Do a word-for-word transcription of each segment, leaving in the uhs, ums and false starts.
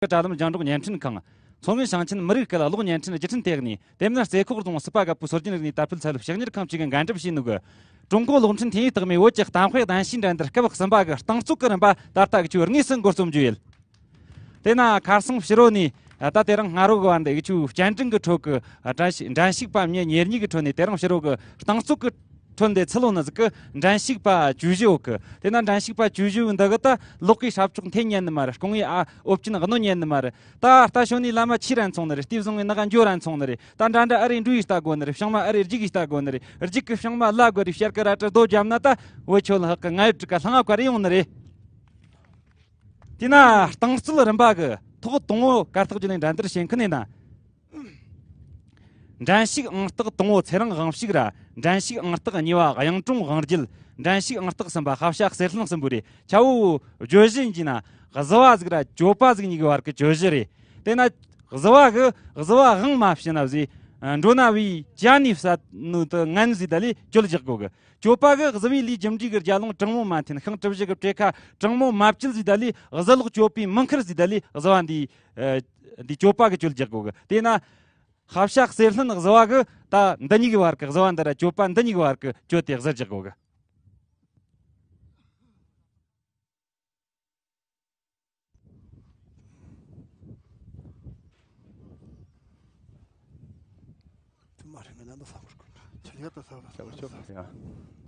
གི་དྲ་ལམ་རྒྱང་སྒྲོག་བརྙན་འཕྲིན་ཁང་། མཚོ་སྔོན་ཞིང་ཆེན་མི་རིགས་སྐད་གློག་བརྙན་འཕྲིན་སྒྱུར་སྐྲུན་ལྟེ་གནས། དེ་མིན་རྩེ་ཁོག་རྫོང་སྲིད་པ་རྒད་པོའི་སྲོལ་རྒྱུན་རིག་གནས་དར་སྤེལ་ཚད་ཡོད་ཕྱག་གཉེར་ཁང་བཅས་ཀྱིས་འགན་སྒྲུབ་བྱས་ནུས་ཀྱི། ཀྲུང་གོ་གློག་འཕྲིན་འཕྲིན་ཡིག་རྟགས་མའི་བོད་ཀྱི་གཏམ་དཔེ་གདན་ཞུའི་འགྲན་བསྡུར་སྐབས་གསུམ་པ་གི་རྟིང་རྩོད་ཀྱི་རིམ་པ་ད་ལྟ་གི་ཆུ་དངོས་སུ་འགོ་རྩོམ་རྒྱུ་ཡིན། དེས་ན་ཁ་སང་ཕྱི་དྲོ་ནས་ད་དེ་རིང་སྔ་དྲོ་གི་བར་འདི་གི་ཆུ་བསྐྱར་འགྲན་གྱི་ཁྲོད་ཀྱི་འགྲན་ཞུགས་འགྲན་ཞུགས་པ་མི་ཉེར་གཉིས་ཀྱི་ཁྲོད་ནས་དེ་རིང་ཕྱི་དྲོ་གི་རྟིང་རྩོད་ཀྱི་ཁྲོད་འདི་ཚུད་ཡོང་ནི་ཟིག་གི་འགྲན་ཞུགས་པ་བཅུ་བཞི་ཡོད་གི། དེས་ན་འགྲན་ཞུགས་པ་བཅུ་བཞི་བོ་འདི་གི་ད་ལོགས་ཀྱི་ཧྲབ་ཅོག་འཐེན་ཉན་ནི་མ་རེད། རྐང་བའི་ཨ་འོབ་ཅན་གནོན་ཉན་ནི་མ་རེད། ད་རྟ་ཞོན་ནས་ལམ་མ་ཆས་རན་སོང་ནི་རེད། སྟེ་བཟུང་བའི་ནག་འགྱོ་རན་སོང་ནི་རེད། ད་འདྲ་འདྲ་ཨ་རེ་འགྲོ་ཡི་ལྟ་དགོ་ནི་རེད། བྱང་མ་ཨ་རེ་རྒྱུག་གི་ལྟ་དགོ་ནི་རེད། རྒྱུག་གི་བྱང་མ་ལ་དགོས་རེད། བཤད་གི་ར་ཏྲ་རྡོ་རྒྱབ་ན་ད་བོད་ཆོལ་ལྷག་གི་ང་ཡོད་ཀྲི་ཀ་ལྷང་ང་བཀར་ཡོང་ནི་རེད། དེས་ན་རྟིང་རྩོད་རིམ་པ་གི་ཐོག་དང་པོ་གར་སྟེགས་བརྒྱུད་ནས་འགྲན་བསྡུར་བྱེད་མཁན་ཡིན་ན། འགྲན་ཞུགས་ཨང་རྟགས་དང་པོ་ཚེ་རིང་དབང་ཕྱུག་ར། འགྲན་ཞུགས་ཨང་རྟགས་གཉིས་པ་གཡུང་དྲུང་དབང་རྒྱལ། འགྲན་ཞུགས་ཨང་རྟགས་གསུམ་པ་ཧ་བྱ་གསེར་ལྷུན་གསུམ་པོ་རེད། ཆ་བོ་བརྗོད་གཞི་ཡིན་གྱི་ན་གཟུ་བ་ཟིག་ར་གྱོད་པ་ཟིག་གཉིས་ཀྱི་བར་གྱི་གྱོད་གཞི་རེད། དེས་ན་གཟུ་བ་གི་གཟུ་བ་དབང་མ་བྱིན་ན་ཟེ། འགྲོ་ན་བའི་ཅ་ནི་ས་ནུ་དུ་ངན་ཟེ་ད་ལས་གྱོད་རྒྱག་དགོ་གི། གྱོད་པ་གི་གཟུ་བའི་ལུས་རྒྱུ་འབྲས་གི་རྒྱ་ལོང་དྲང་མོ་མ་འཐེན། ཤིང་གྲུ་བཞི་གི་བྲེ་ཁ་དྲང་མོ་མ་བཅིལ་ཟེ་ད་ལས་གཟུ་ལོག་གྱོད་པའི་མི་འཁུར་ཟེ་ད་ལས་གཟུ་བ་འདི། འདི་གྱོད་པ་གི་གྱོད་རྒྱག་དགོ་གི། དེས་ན་ཧ་བྱ་གསེར་ལྷུན་གཟུ་བ་གི་ད་འདི་གཉིས་ཀྱི་བར་གི་གཟུ་བ་འདི་ར་གྱོད་པ་འདི་གཉིས་ཀྱི་བར་གི་གྱོད་དེ་གཟུ་རྒྱག་དགོ་གི། དེ་མ་རེད། ང་ནང་དུ་ས་བར་ཁུར་ཁྱེད་ཡག་ཏུ་ས་བར་ས་བར་ཆོག་ཡ།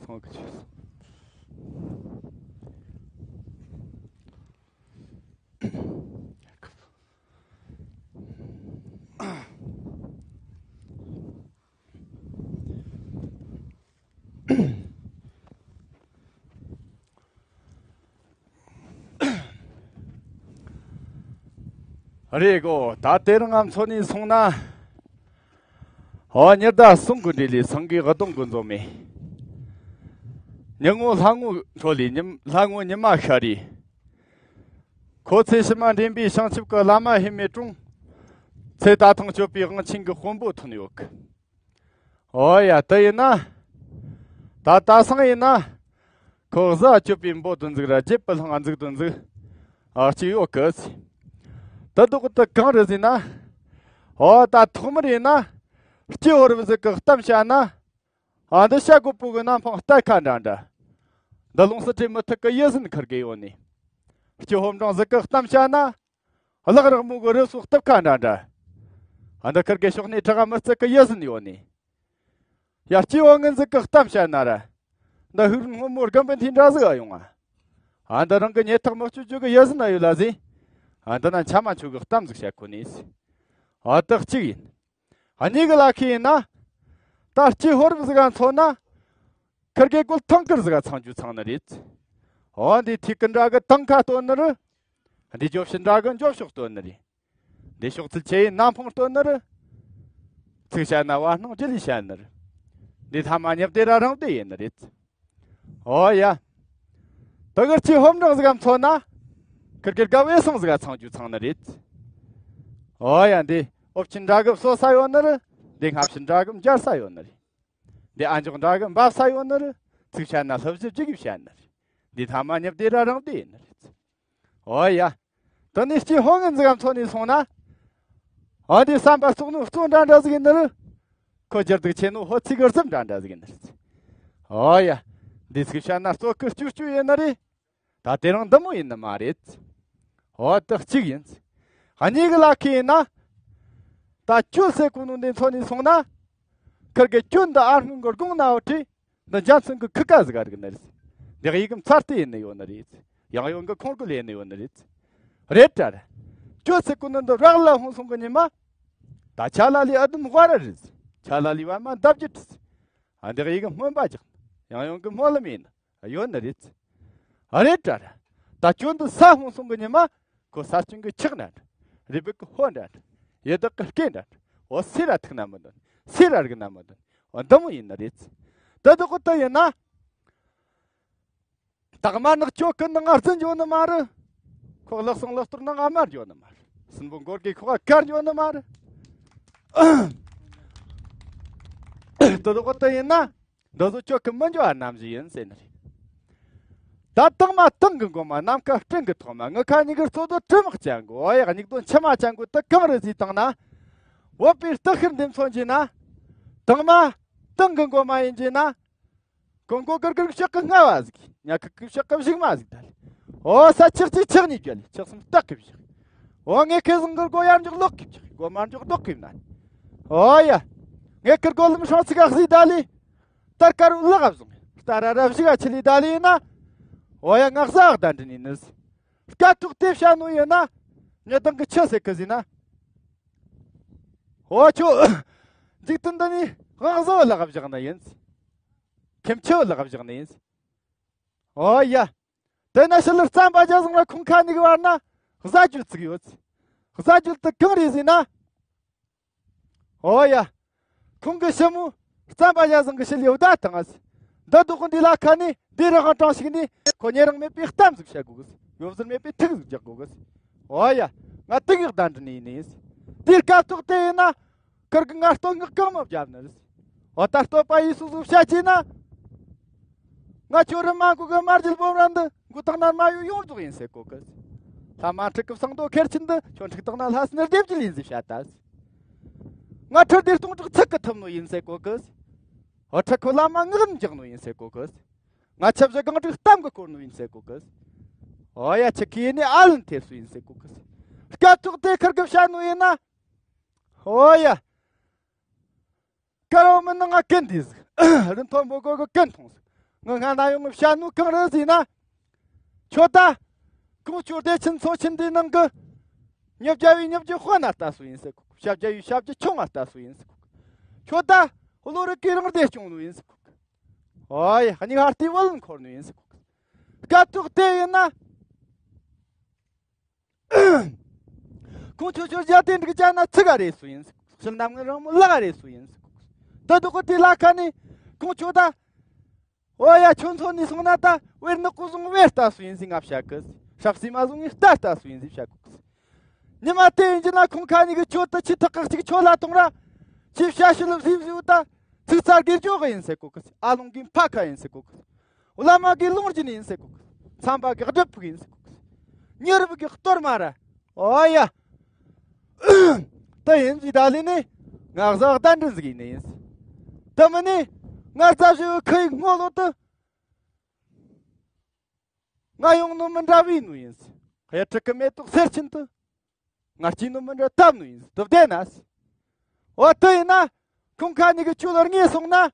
སོང་གི་ཆུ་སོང་། རེད་གོ། ད་དེ་རིང་ང་ཚོ་ནས་སོང་ན། འོ་ཉི་ཟླ་གསུམ་གི་འབྲེལ་ལས་སང་གི་གདོང་གི་འཛོམས་མེད། ཉི་ངོ་ལྷ་ངོ་འཕྲོ་ལས་ཉི་ལྷ་ངོ་ཉི་མ་ཤར་རེད། ཁོ་ཚེ་ཕྱི་མ་འདྲེན་པའི་བྱང་ཆུབ་ཀྱི་བླ་མ་ཧེ་མའི་དྲུང་། ཚེ་ད་ཐེངས་སྤྱོད་པའི་དབང་ཆེན་གྱི་དཔོན་པོ་ཐོན་ཡོད་གི། ཨོ་ཡ། དེ་ཡིན་ན། ད་ད་སང་ཡིན་ན། ཁོ་གཟུ་བ་གྱོད་པའི་འབོད་དོན་ཟིག་ར་རྒྱལ་པོ་ལྷང་འཛུགས་དོན་ཟིག་ཨ་གཅིག་ཡོད་གི། ད་དུ་གི་དེ་གང་རེད་ཟེར་ན། ཨོ་ད་ཐོག་མར་ཡིན་ན། སྐྱེས་ཕོ་རབ་ཟིག་གི་གཏམ་བཤད་ན། ཨ་འདི་བཤད་དགོས་པོ་གི་གནམ་འཕང་རྟ་ཁ་འདྲ་འདྲ། འདི་ལོང་སི་ཁྲི་མི་ཐུག་གི་ཡིད་ཟིན་ཁུར་གི་ཡོད་ནི། སྐྱེས་ཕོ་འབྲིང་ཟིག་གི་གཏམ་བཤད་ན། གླག་རག་མོ་གི་རི་སོགས་སྟབས་ཁ་འདྲ་འདྲ། ཨ་འདི་ཁུར་གི་ཕྱོགས་ནས་དྲག་མི་བརྩི་གི་ཡིད་ཟིན་ཡོད་ནི། ཡ་སྐྱེས་བུ་ངན་ཟིག་གི་གཏམ་བཤད་ན་ར། འདི་ཧུག་རིན་སྔོན་མོ་རྒན་པའི་མཐིལ་འདྲ་ཟིག་ཨ་ཡོང་ང་། ཨ་འདི་རང་གི་ཉེ་ཐག་མི་གཅོད་རྒྱུ་གི་ཡིད་ཟིན་ཨ་ཡོད་ལ་ཟེ། ཨ་འདི་ན་འཆམ་མ་ཆོ་གི་གཏམ་ཟིག་བཤད་ཁོ་ནི། ཨ་དེ་གཅིག་ཡིན། གཉིས་གི་ལ་ཁེ་ཡིན་ན། ད་སྐྱེས་ཕོ་རབ་ཟིག་ག་མཚོན་ན། ཁུར་གེ་ཀོལ་ཐང་ཀིར་ཟིག་ག་ཚང་རྒྱུ་ཚང་ནི་རེད། འོ་འདི་ཐིག་གི་འདྲ་གི་ཐང་ཁ་སྟོན་ནི་རེད། འདི་རྒྱོབ་ཤི་འདྲ་གི་འགྱོ་ཕྱོགས་སྟོན་ནི་རེད། འདི་ཕྱོགས་ཚུལ་ཆེ་ཡི་གནམ་འཕང་སྟོན་ནི་རེད། ཚིག་བཤད་ན་བར་སྣང་རྒྱུ་ལས་བཤད་ནི་རེད། འདི་ཐ་མ་ཉི་བདེ་ར་རང་བདེ་ཡིན་ནི་རེད། ཨོ་ཡ། ད་གར་ཆེ་ཧོམ་འབྲིང་ཟིག་ག་མཚོན་ན། ཁིར་གེར་དགའ་བའི་སང་ཟིག་ག་ཚང་རྒྱུ་ཚང་ནི་རེད། ཨོ་ཡ། འདི་ཨོབ་ཆིན་འདྲ་གི་གསོ་ས་ཡོད་ནི་རེད། འདི་སྔ་ཕྱི་འདྲ་གི་འབྱར་ས་ཡོད་ནི་རེད། འདི་ཨ་འཇོག་འདྲ་གི་འབབ་ས་ཡོད་ནི་རེད། ཚིག་བཤད་ན་ལྷ་བཞི་བརྒྱུད་གི་བཤད་ནི་རེད། འདི་ཐ་མ་ཉི་བདེ་ར་རང་བདེ་ཡིན་ནི་རེད། ཨོ་ཡ། ད་ནི་སྐྱེས་ཕོ་ངན་ཟིག་ག་མཚོན་ནས་སོང་ན། ཨ་འདི་བསམ་པ་རྩོག་ནོ་གཙོ་འདྲ་འདྲ་ཟིག་ཡིན་ནི་རེད། ཁོ་སྒྱུར་སྡུག་ཆེ་ནོ་ཧོ་ཚིག་གི་རྩིབ་འདྲ་འདྲ་ཟིག་ཡིན་ནི་རེད། ཨོ་ཡ། འདི་ཚིག་བཤད་ན་རྩོག་གི་སྐྱུག་སྐྱུག་ཡིན་ནི་རེད། ད་དེ་རིང་འདི་མོ་ཡིན་ནི་མ་རེད། འོ་དེ་གཅིག་ཡིན། གཉིས་གི་ལ་ཁེ་ཡིན་ན། ད་གྱོད་ཟེར་གོ་ནོ་འདི་མཚོན་ནས་སོང་ན། ཁིར་གི་གྱོད་འདི་ཨ་སྔོན་གི་དགོང་ན་འོ་ཁྲི། འདི་འཇམ་སོང་གི་ཁི་ཀ་ཟིག་ག་རིག་ནི་རེད། འདི་ཡི་གི་མཚར་ཏེ་ཡིན་ནི་ཡོད་ནི་རེད། ཡང་ཡོང་གི་ཁོང་གི་ལས་ནི་ཡོད་ནི་རེད། རེད་དྲ་ར། གྱོད་ཟེར་གོ་ནོ་འདི་རག་ལ་ཧོན་སོང་གི་ཉི་མ། ད་ཆ་ལ་ལི་ཨ་དུམ་དབའ་ར་རེད། ཆ་ལ་ལི་བ་མ་འདབ་ཀྱི་ཁྲིད། ཨ་འདི་ཡི་གི་སྨོན་པ་རྒྱག་ཡང་ཡོང་གི་སྨོན་ལམ་ཡིན། ཡོད་ནི་རེད། རེད་དྲ་ར། ད་གྱོད་འདི་ས་ཧོན་སོང་གི་ཉི་མ། ཁོ་ས་སྐྱོན་གི་ཆག་འདྲ་འདྲ། རི་བུ་གི་ཧོ་འདྲ་འདྲ། ཡི་དྭགས་གི་སྐེ་འདྲ་འདྲ། འོ་སེ་ར་ཐུག་ན་མི་འདོན། སེ་ར་རིག་ན་མི་འདོན། འོ་འདི་མོ་ཡིན་ནི་རེད། ད་དུ་ཁོ་ད་ཡིན་ན། དག་མ་ནག་ཅོ་གི་ནང་ང་རྫུན་འཇོག་ནི་མ་རེད། ཁོ་ལག་སང་ལག་གཏོར་ནང་ང་དམར་འཇོག་ནི་མ་རེད། སྲིན་པོ་མགོ་དགེ་ཁོ་ག་དཀར་འཇོག་ནི་མ་རེད། ད་དུ་ཁོ་ད་ཡིན་ན། འདི་ཚོ་ཁྱོད་ཀྱི་མི་འགྱུར་བ་རྣམ་བཞི་ཡིན་ཟེར་ནི་རེད། ད་དང་མ་དང་གི་མགོ་མ། ནམ་མཁའ་སྤྲིན་གི་ཐོག་མ། ངི་ཁ་གཉིས་ཀྱི་གཙོ་དོ་དྲི་མ་ཅན་གོ། ཨོ་ཡ། གཉིས་དོ་མཆི་མ་ཅན་གོ། དེ་གང་རེད་ཟེར་བཏང་ན། བོད་པའི་སྟག་ཤར་འདི་མཚོན་གྱིས་ན། དང་མ་དང་གི་མགོ་མ་ཡིན་གྱིས་ན། ཀོང་ཀོ་ཀིར་ཀིར་ཕྱག་གི་རྔ་བ་ཟིག། ཉ་ཁི་ཁི་ཕྱག་གི་གཞུག་མ་ཟིག་ད་ལེ། ཨོ་ས་ཆག་ཅིག་ཆག་གཉིས་བརྒྱ་ལེ། ཆག་གསུམ་སྟག་གི་བཞག། ཨོ་ངས་ཁེ་བཟང་གི་སྒོ་ཡར་འཇོག་ལོག་གི་བཞག། སྒོ་མར་འཇོག་ལྡོག་གི་ན། ཨོ་ཡ། ངས་ཁིར་སྒོ་ལམ་སྲང་ཚིག་ག་གཟིགས་ད་ལེ། ལྟར་དཀར་བོ་ལག་བཟུང་། ལྟ་ར་ར་བཞི་ག་ཆི་ལི་ད་ལི་ཡིན་ན། ཨོ་ཡ། ང་ཟ་བ་ད་འདྲི་ནི་ནི། སྐད་ཐོག་དེ་བཤད་ནོ་ཡིན་ན། ཉི་དང་གི་ཆི་ཟེར་གི་ཟིན་ན། ཨོ་ཁྱོ། འཇིག་རྟེན་འདི་ནི་དབང་བཟོ་ལག་བཞག་ནི་ཡིན། ཁྱིམ་ཆུ་ལག་བཞག་ནི་ཡིན། ཨོ་ཡ། དེ་ན་ཕྱི་ལར་རྩམ་པ་རྒྱ་བཟང་ར་ཁོང་ཁ་ནི་གི་བར་ན་བཟའ་རྒྱུ་ཚིག་ཡོད། བཟའ་རྒྱུ་དེ་གང་རེད་ཟིན་ན། ཨོ་ཡ། ཁོང་གི་ཞི་མོ་རྩམ་པ་ཡ་བཟང་གི་ཞི་ལིའུ་ད་དང་ཨ་སི། འདི་དུ་ཁོང་འདི་ལ་ཁ་ནི་འདི་རི་ཧང་གྲངས་ཤིག་ནི་ཁོ་ཉེ་རང་མེད་པའི་གཏམ་ཟིག་བཤད་དགོས་གི། ཡོབ་ཟུར་མེད་པའི་ཐུག་ཟིག་རྒྱག་དགོས་གི། ཨོ་ཡ། ང་ཏིག་ཡག་ད་འདྲི་ནི་ཡིན་ནི་ཡིན། དེའི་སྐབས་ཐོག་དེ་ཡིན་ན་ཁིར་གི་ང་སྟོད་ངག་གང་མ་བརྒྱབ་ནི་རེད། ཨོ་ད་སྟོད་པ་ཡིས་སུ་སུ་བཤད་ཀྱིས་ན། ང་ཁྱོད་རི་མ་གུ་གི་དམར་རྒྱལ་སྤོམ་ར་འདི་མགོ་ཐག་ན་མ་ཡོ་ཡོང་རྫོགས་ཡིན་ཟེར་གོ་གི། ལྷ་མ་ཁྲི་གི་བསང་རྡོ་ཁེར་ཆེན་འདི་ཁྱོད་ཁྲིག་ཐག་ན་ལྷ་སྣེར་སྡེབ་ཀྱི་ལིན་ཟེར་བཤད་ད། ང་ཁྲི་འདིར་སྟོང་ཕྲག་ཚིག་གི་ཐུབ་ནོ་ཡིན་ཟེར་གོ་གི། ཨོ་ཁྲི་ཁོ་ལ་མ་ངག་ནི་འཇག་ནོ་ཡིན་ཟེར་གོ་གི། ང་ཆབ་བཞི་གང་དྲུག་གཏམ་གི་སྐོར་ནོ་ཡིན་ཟེར་གོ་གི། ཨོ་ཡ། ཁྱི་ཁི་ནི་ཨ་ལན་ཐེབས་སུ་ཡིན་ཟེར་གོ་གི། སྐད་ཐོག་དེ་ཁིར་གི་བཤད་ནོ་ཡིན་ན། ཨོ་ཡ། དཀར་བོ་མི་ནང་ང་ཀུན་འདི་ཟིག། རི་མཐོན་པོ་གོ་གི་ཀུན་མཐོང་ཟིག། ང་སྔ་ན་ཡོང་བཤད་ནོ་གང་རེད་ཟིན་ན། ཁྱོད་ད། ཁོང་ཁྱོད་བདེ་ཆེན་འཚོ་ཆེན་འདི་ནང་གི། ཉི་བརྒྱ་བའི་ཉི་བརྒྱ་དཔོན་ན་ལྟ་སུ་ཡིན་ཟེར་གོ། ཞབས་བརྒྱ་བའི་ཞབས་བརྒྱ་ཆུང་ང་ལྟ་སུ་ཡིན་ཟེར་གོ། ཁྱོད་ད། བློ་རིག་གི་རང་བདེ་སྐྱོང་ནོ་ཡིན་ཟེར་གོ། ཨོ་ཡ། གཉིས་ཀ་ལྟའི་བུ་ལོན་འཁོར་ནོ་ཡིན་ཟེར་གོ། སྐད་ཐོག་དེ་ཡིན་ན། ཁོང་ཆོ་ཆོ་རྒྱ་དེ་འགྲིག་ཅག་ན་ཚིག་ག་རེད་སུ་ཡིན་ཟེར་གོ། ཤིང་གནམ་ངན་རང་མོ་ལག་ག་རེད་སུ་ཡིན་ཟེར་གོ། ད་དུ་གོ་དེ་ལ་ཁ་ནི་ཁོང་ཆོ་ད། ཨོ་ཡ། ཁྱོད་ཚོ་ནི་སོང་ན་ད་བེར་ནག་པོ་བཟུང་བེར་ལྟ་སུ་ཡིན་ཟེར་ང་བཤད་གི། ཧྲབ་སི་མ་བཟུང་ངས་རྟ་ལྟ་སུ་ཡིན་ཟེར་བཤད་གོ་གི། ཉི་མ་དེ་ཡིན་གྱི་ན་ཁོང་ཁ་ནི་གི་ཁྱོད་ད་ཆི་ཐག་ག་ཅིག་ཁྱོད་ལ་གཏོང་ར། ཆི་བཤད་ཤི་ལུ་བཟིབ་བཟིབ་ད། ཚིག་ཚར་གི་འཇོག་གི་ཡིན་ཟེར་གོ་གི། ཨ་ལོང་གི་ཕ་ཁ་ཡིན་ཟེར་གོ་གི། བླ་མ་གི་ལུང་རྒྱུན་ཡིན་ཟེར་གོ་གི། མཚམས་པ་གི་སྒྲུབ་ཕུག་ཡིན་ཟེར་གོ་གི། མྱུར་བུ་གི་གཏོར་མ་ར། ཨོ་ཡ། དེ་ཡིན་ཟིག་ད་ལི་ནི་ང་བཟའ་གདན་འདྲེན་ཟིག་ཡིན་ནི་ཡིན། དེ་མིན་ནི་ང་རྩ་བཞི་བོ་ཁི་ཡིག་སྔོ་ལོ་དུ་ང་ཡོང་ནོ་མི་འདྲ་བའི་ནོ་ཡིན། གཡུ་ཁྲི་གི་མེ་ཏོག་སེར་ཆེན་དུ་ང་སྐྱེས་ནོ་མི་འདྲ་བཏབ་ནོ་ཡིན། དུ་བདེ་ན། འོ་དེ་ཡིན་ན་ཁོང་ཁ་ནི་གི་ཆུ་ལ་རྙེད་སོང་ན།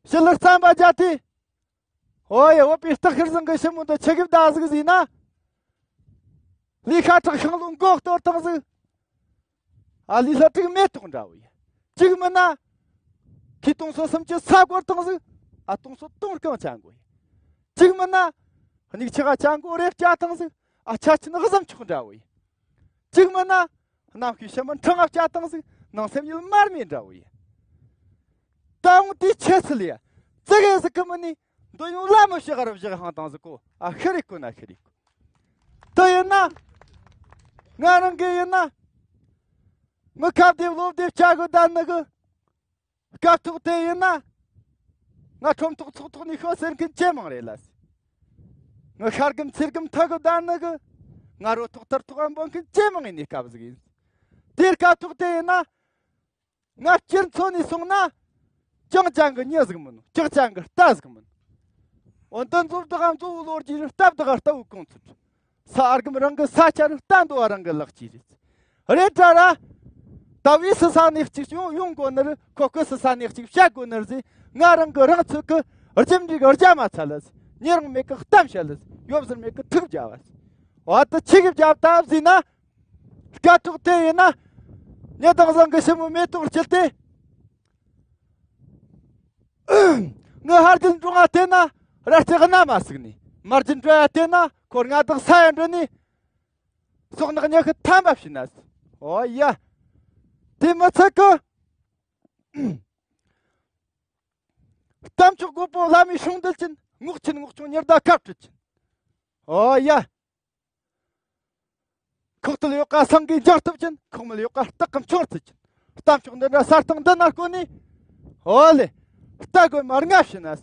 ཕྱི་ལ་རྩམ་པ་རྒྱ་དེ། ཨོ་ཡ། བོད་པའི་སྟག་ཤར་བཟང་གི་ཞི་མོ་འདི་ཆི་གི་བདག་ཟིག་ཟིན་ན། ལི་ཤ་ཁྲག་ཤིང་ལོ་མགོ་གཏོར་བཏང་ཟིག། ཨ་ལི་ལྷ་ཕྲུག་མེ་ཏོག་འདྲ་བོ་ཡ། གཅིག་མིན་ན། ཁི་སྟོང་སོ་སུམ་ཅུ་ས་སྒོར་བཏང་ཟིག། ཨ་སྟོང་སོ་སྟོང་རྐང་ཅན་གོ་ཡ། གཅིག་མིན་ན། སྙིགས་ཆ་ག་ཅན་གོ་རེ་བསྐྱལ་བཏང་ཟིག། ཨ་ཆ་ཆེན་གཟིམ་ཆོག་འདྲ་བོ་ཡ། གཅིག་མིན་ན། གནམ་ཤི་ཤི་མི་འཕྲང་ང་བསྐྱལ་བཏང་ཟིག། ནང་སེམས་ཡུལ་མར་མེ་འདྲ་བོ་ཡ། ད་འོང་དེའི་ཆེ་ཚུལ་ཡ། ཙི་གེ་ཟིག་གི་མི་ནི་འདོད་ཡོང་ལ་མི་ཕྱི་གར་བཞག་ཧང་བཏང་ཟིག་གོ། ཨ་ཤི་རེ་གོ་ན་ཤི་རེ་གོ། དེ་ཡིན་ན། ང་རང་གི་ཡིན་ན། མི་ཁ་བདེ་བློ་བདེ་བྱ་གི་ད་ནི་གི། སྐབས་ཐོག་དེ་ཡིན་ན། ང་ཁྲོམ་ཐོག་ཚོགས་ཐོག་ནས་ཤོད་ཟེར་མཁན་ཇེ་མང་རེད་ལ། ང་ཤར་གི་མཚེར་གི་ཐུག་གི་ད་ནི་གི། ང་རོ་ཐོག་ཐར་ཐོག་འབོད་མཁན་ཇེ་མང་ཡིན་ནི་སྐབས་ཟིག་ཡིན། དེའི་སྐབས་ཐོག་དེ་ཡིན་ན། ང་སྤྱིར་འཚོ་ནས་སོང་ན། ཅང་ཅང་གི་མྱི་ཟིག་མིན། ཅག་ཅང་གི་རྟ་ཟིག་མིན། འོན་ཏེ་མཛོ་བདག་གམ་མཛོ་བོ་ལོ་རྒྱུས་རི། རྟ་བདག་གམ་རྟ་བོའི་གོང་ཚུལ། ས་རྒམ་རང་གི་ས་ཆ་རི། རྟ་འདོ་བ་རང་གི་ལག་སྐྱེས་རེད། རེད་དྲ་ར། ད་བའི་སི་ས་ནས་གཅིག་ཡོང་ཡོང་དགོ་ནི་རི། ཁོ་ཁོ་སི་ས་ནས་གཅིག་བཤད་དགོ་ནི་རི་ཟེ། ང་རང་གི་རང་ཚོད་གི་རྒྱུ་འབྲས་གི་རྒྱ་མ་ཚ་ལ་ཟེ། ཉེ་རང་མེད་གི་གཏམ་བཤད་ལ་ཟེ། ཡོབ་ཟུར་མེད་གི་ཐུག་རྒྱ་བ་ཟེ། བ་དུ་ཆི་གི་རྒྱབ་ད་ཟེ་ན། སྐད་ཐོག་དེ་ཡིན་ན། ཉི་དང་བཟང་གི་ཞི་མོ་མེ་ཏོག་སྐྱིད་དེ། ངའི་ཧར་རྒྱུད་འགྲོ་ང་དེ་ན་ར་སྐྱེ་གི་ན་མ་སུག་ནི། མར་རྒྱུད་འགྲོ་ཡ་དེ་ན་ཁོ་ང་དག་ས་ཡ་འགྲོ་ནི། སོག་ནག་ཉི་ཤུ་ཐམ་པ་བྱིན་ན། ཨོ་ཡ། དེ་མི་ཚད་གི། གཏམ་མཆོག་རྒོད་པོ་བླ་མའི་སྲུང་འདུལ་ཅན། རྔོག་ཆེན་རྔོག་ཆུང་ཉི་ཟླ་ཁ་བྲིད་ཅན། ཨོ་ཡ། ཁོག་ཏུ་ལ་ཡོད་ཀ་སང་གི་འཇག་ཐུབ་ཅན། ཁོག་མི་ལ་ཡོད་ཀ་སྟག་གམ་ཆུང་ཐུབ་ཅན། གཏམ་མཆོག་འདི་འདྲ་ས་སྟེང་འདི་ན་བཀོད་ནི། ཨོ་ལེ། རྟ་རྒོད་མ་ལྔ་བྱིན་ན།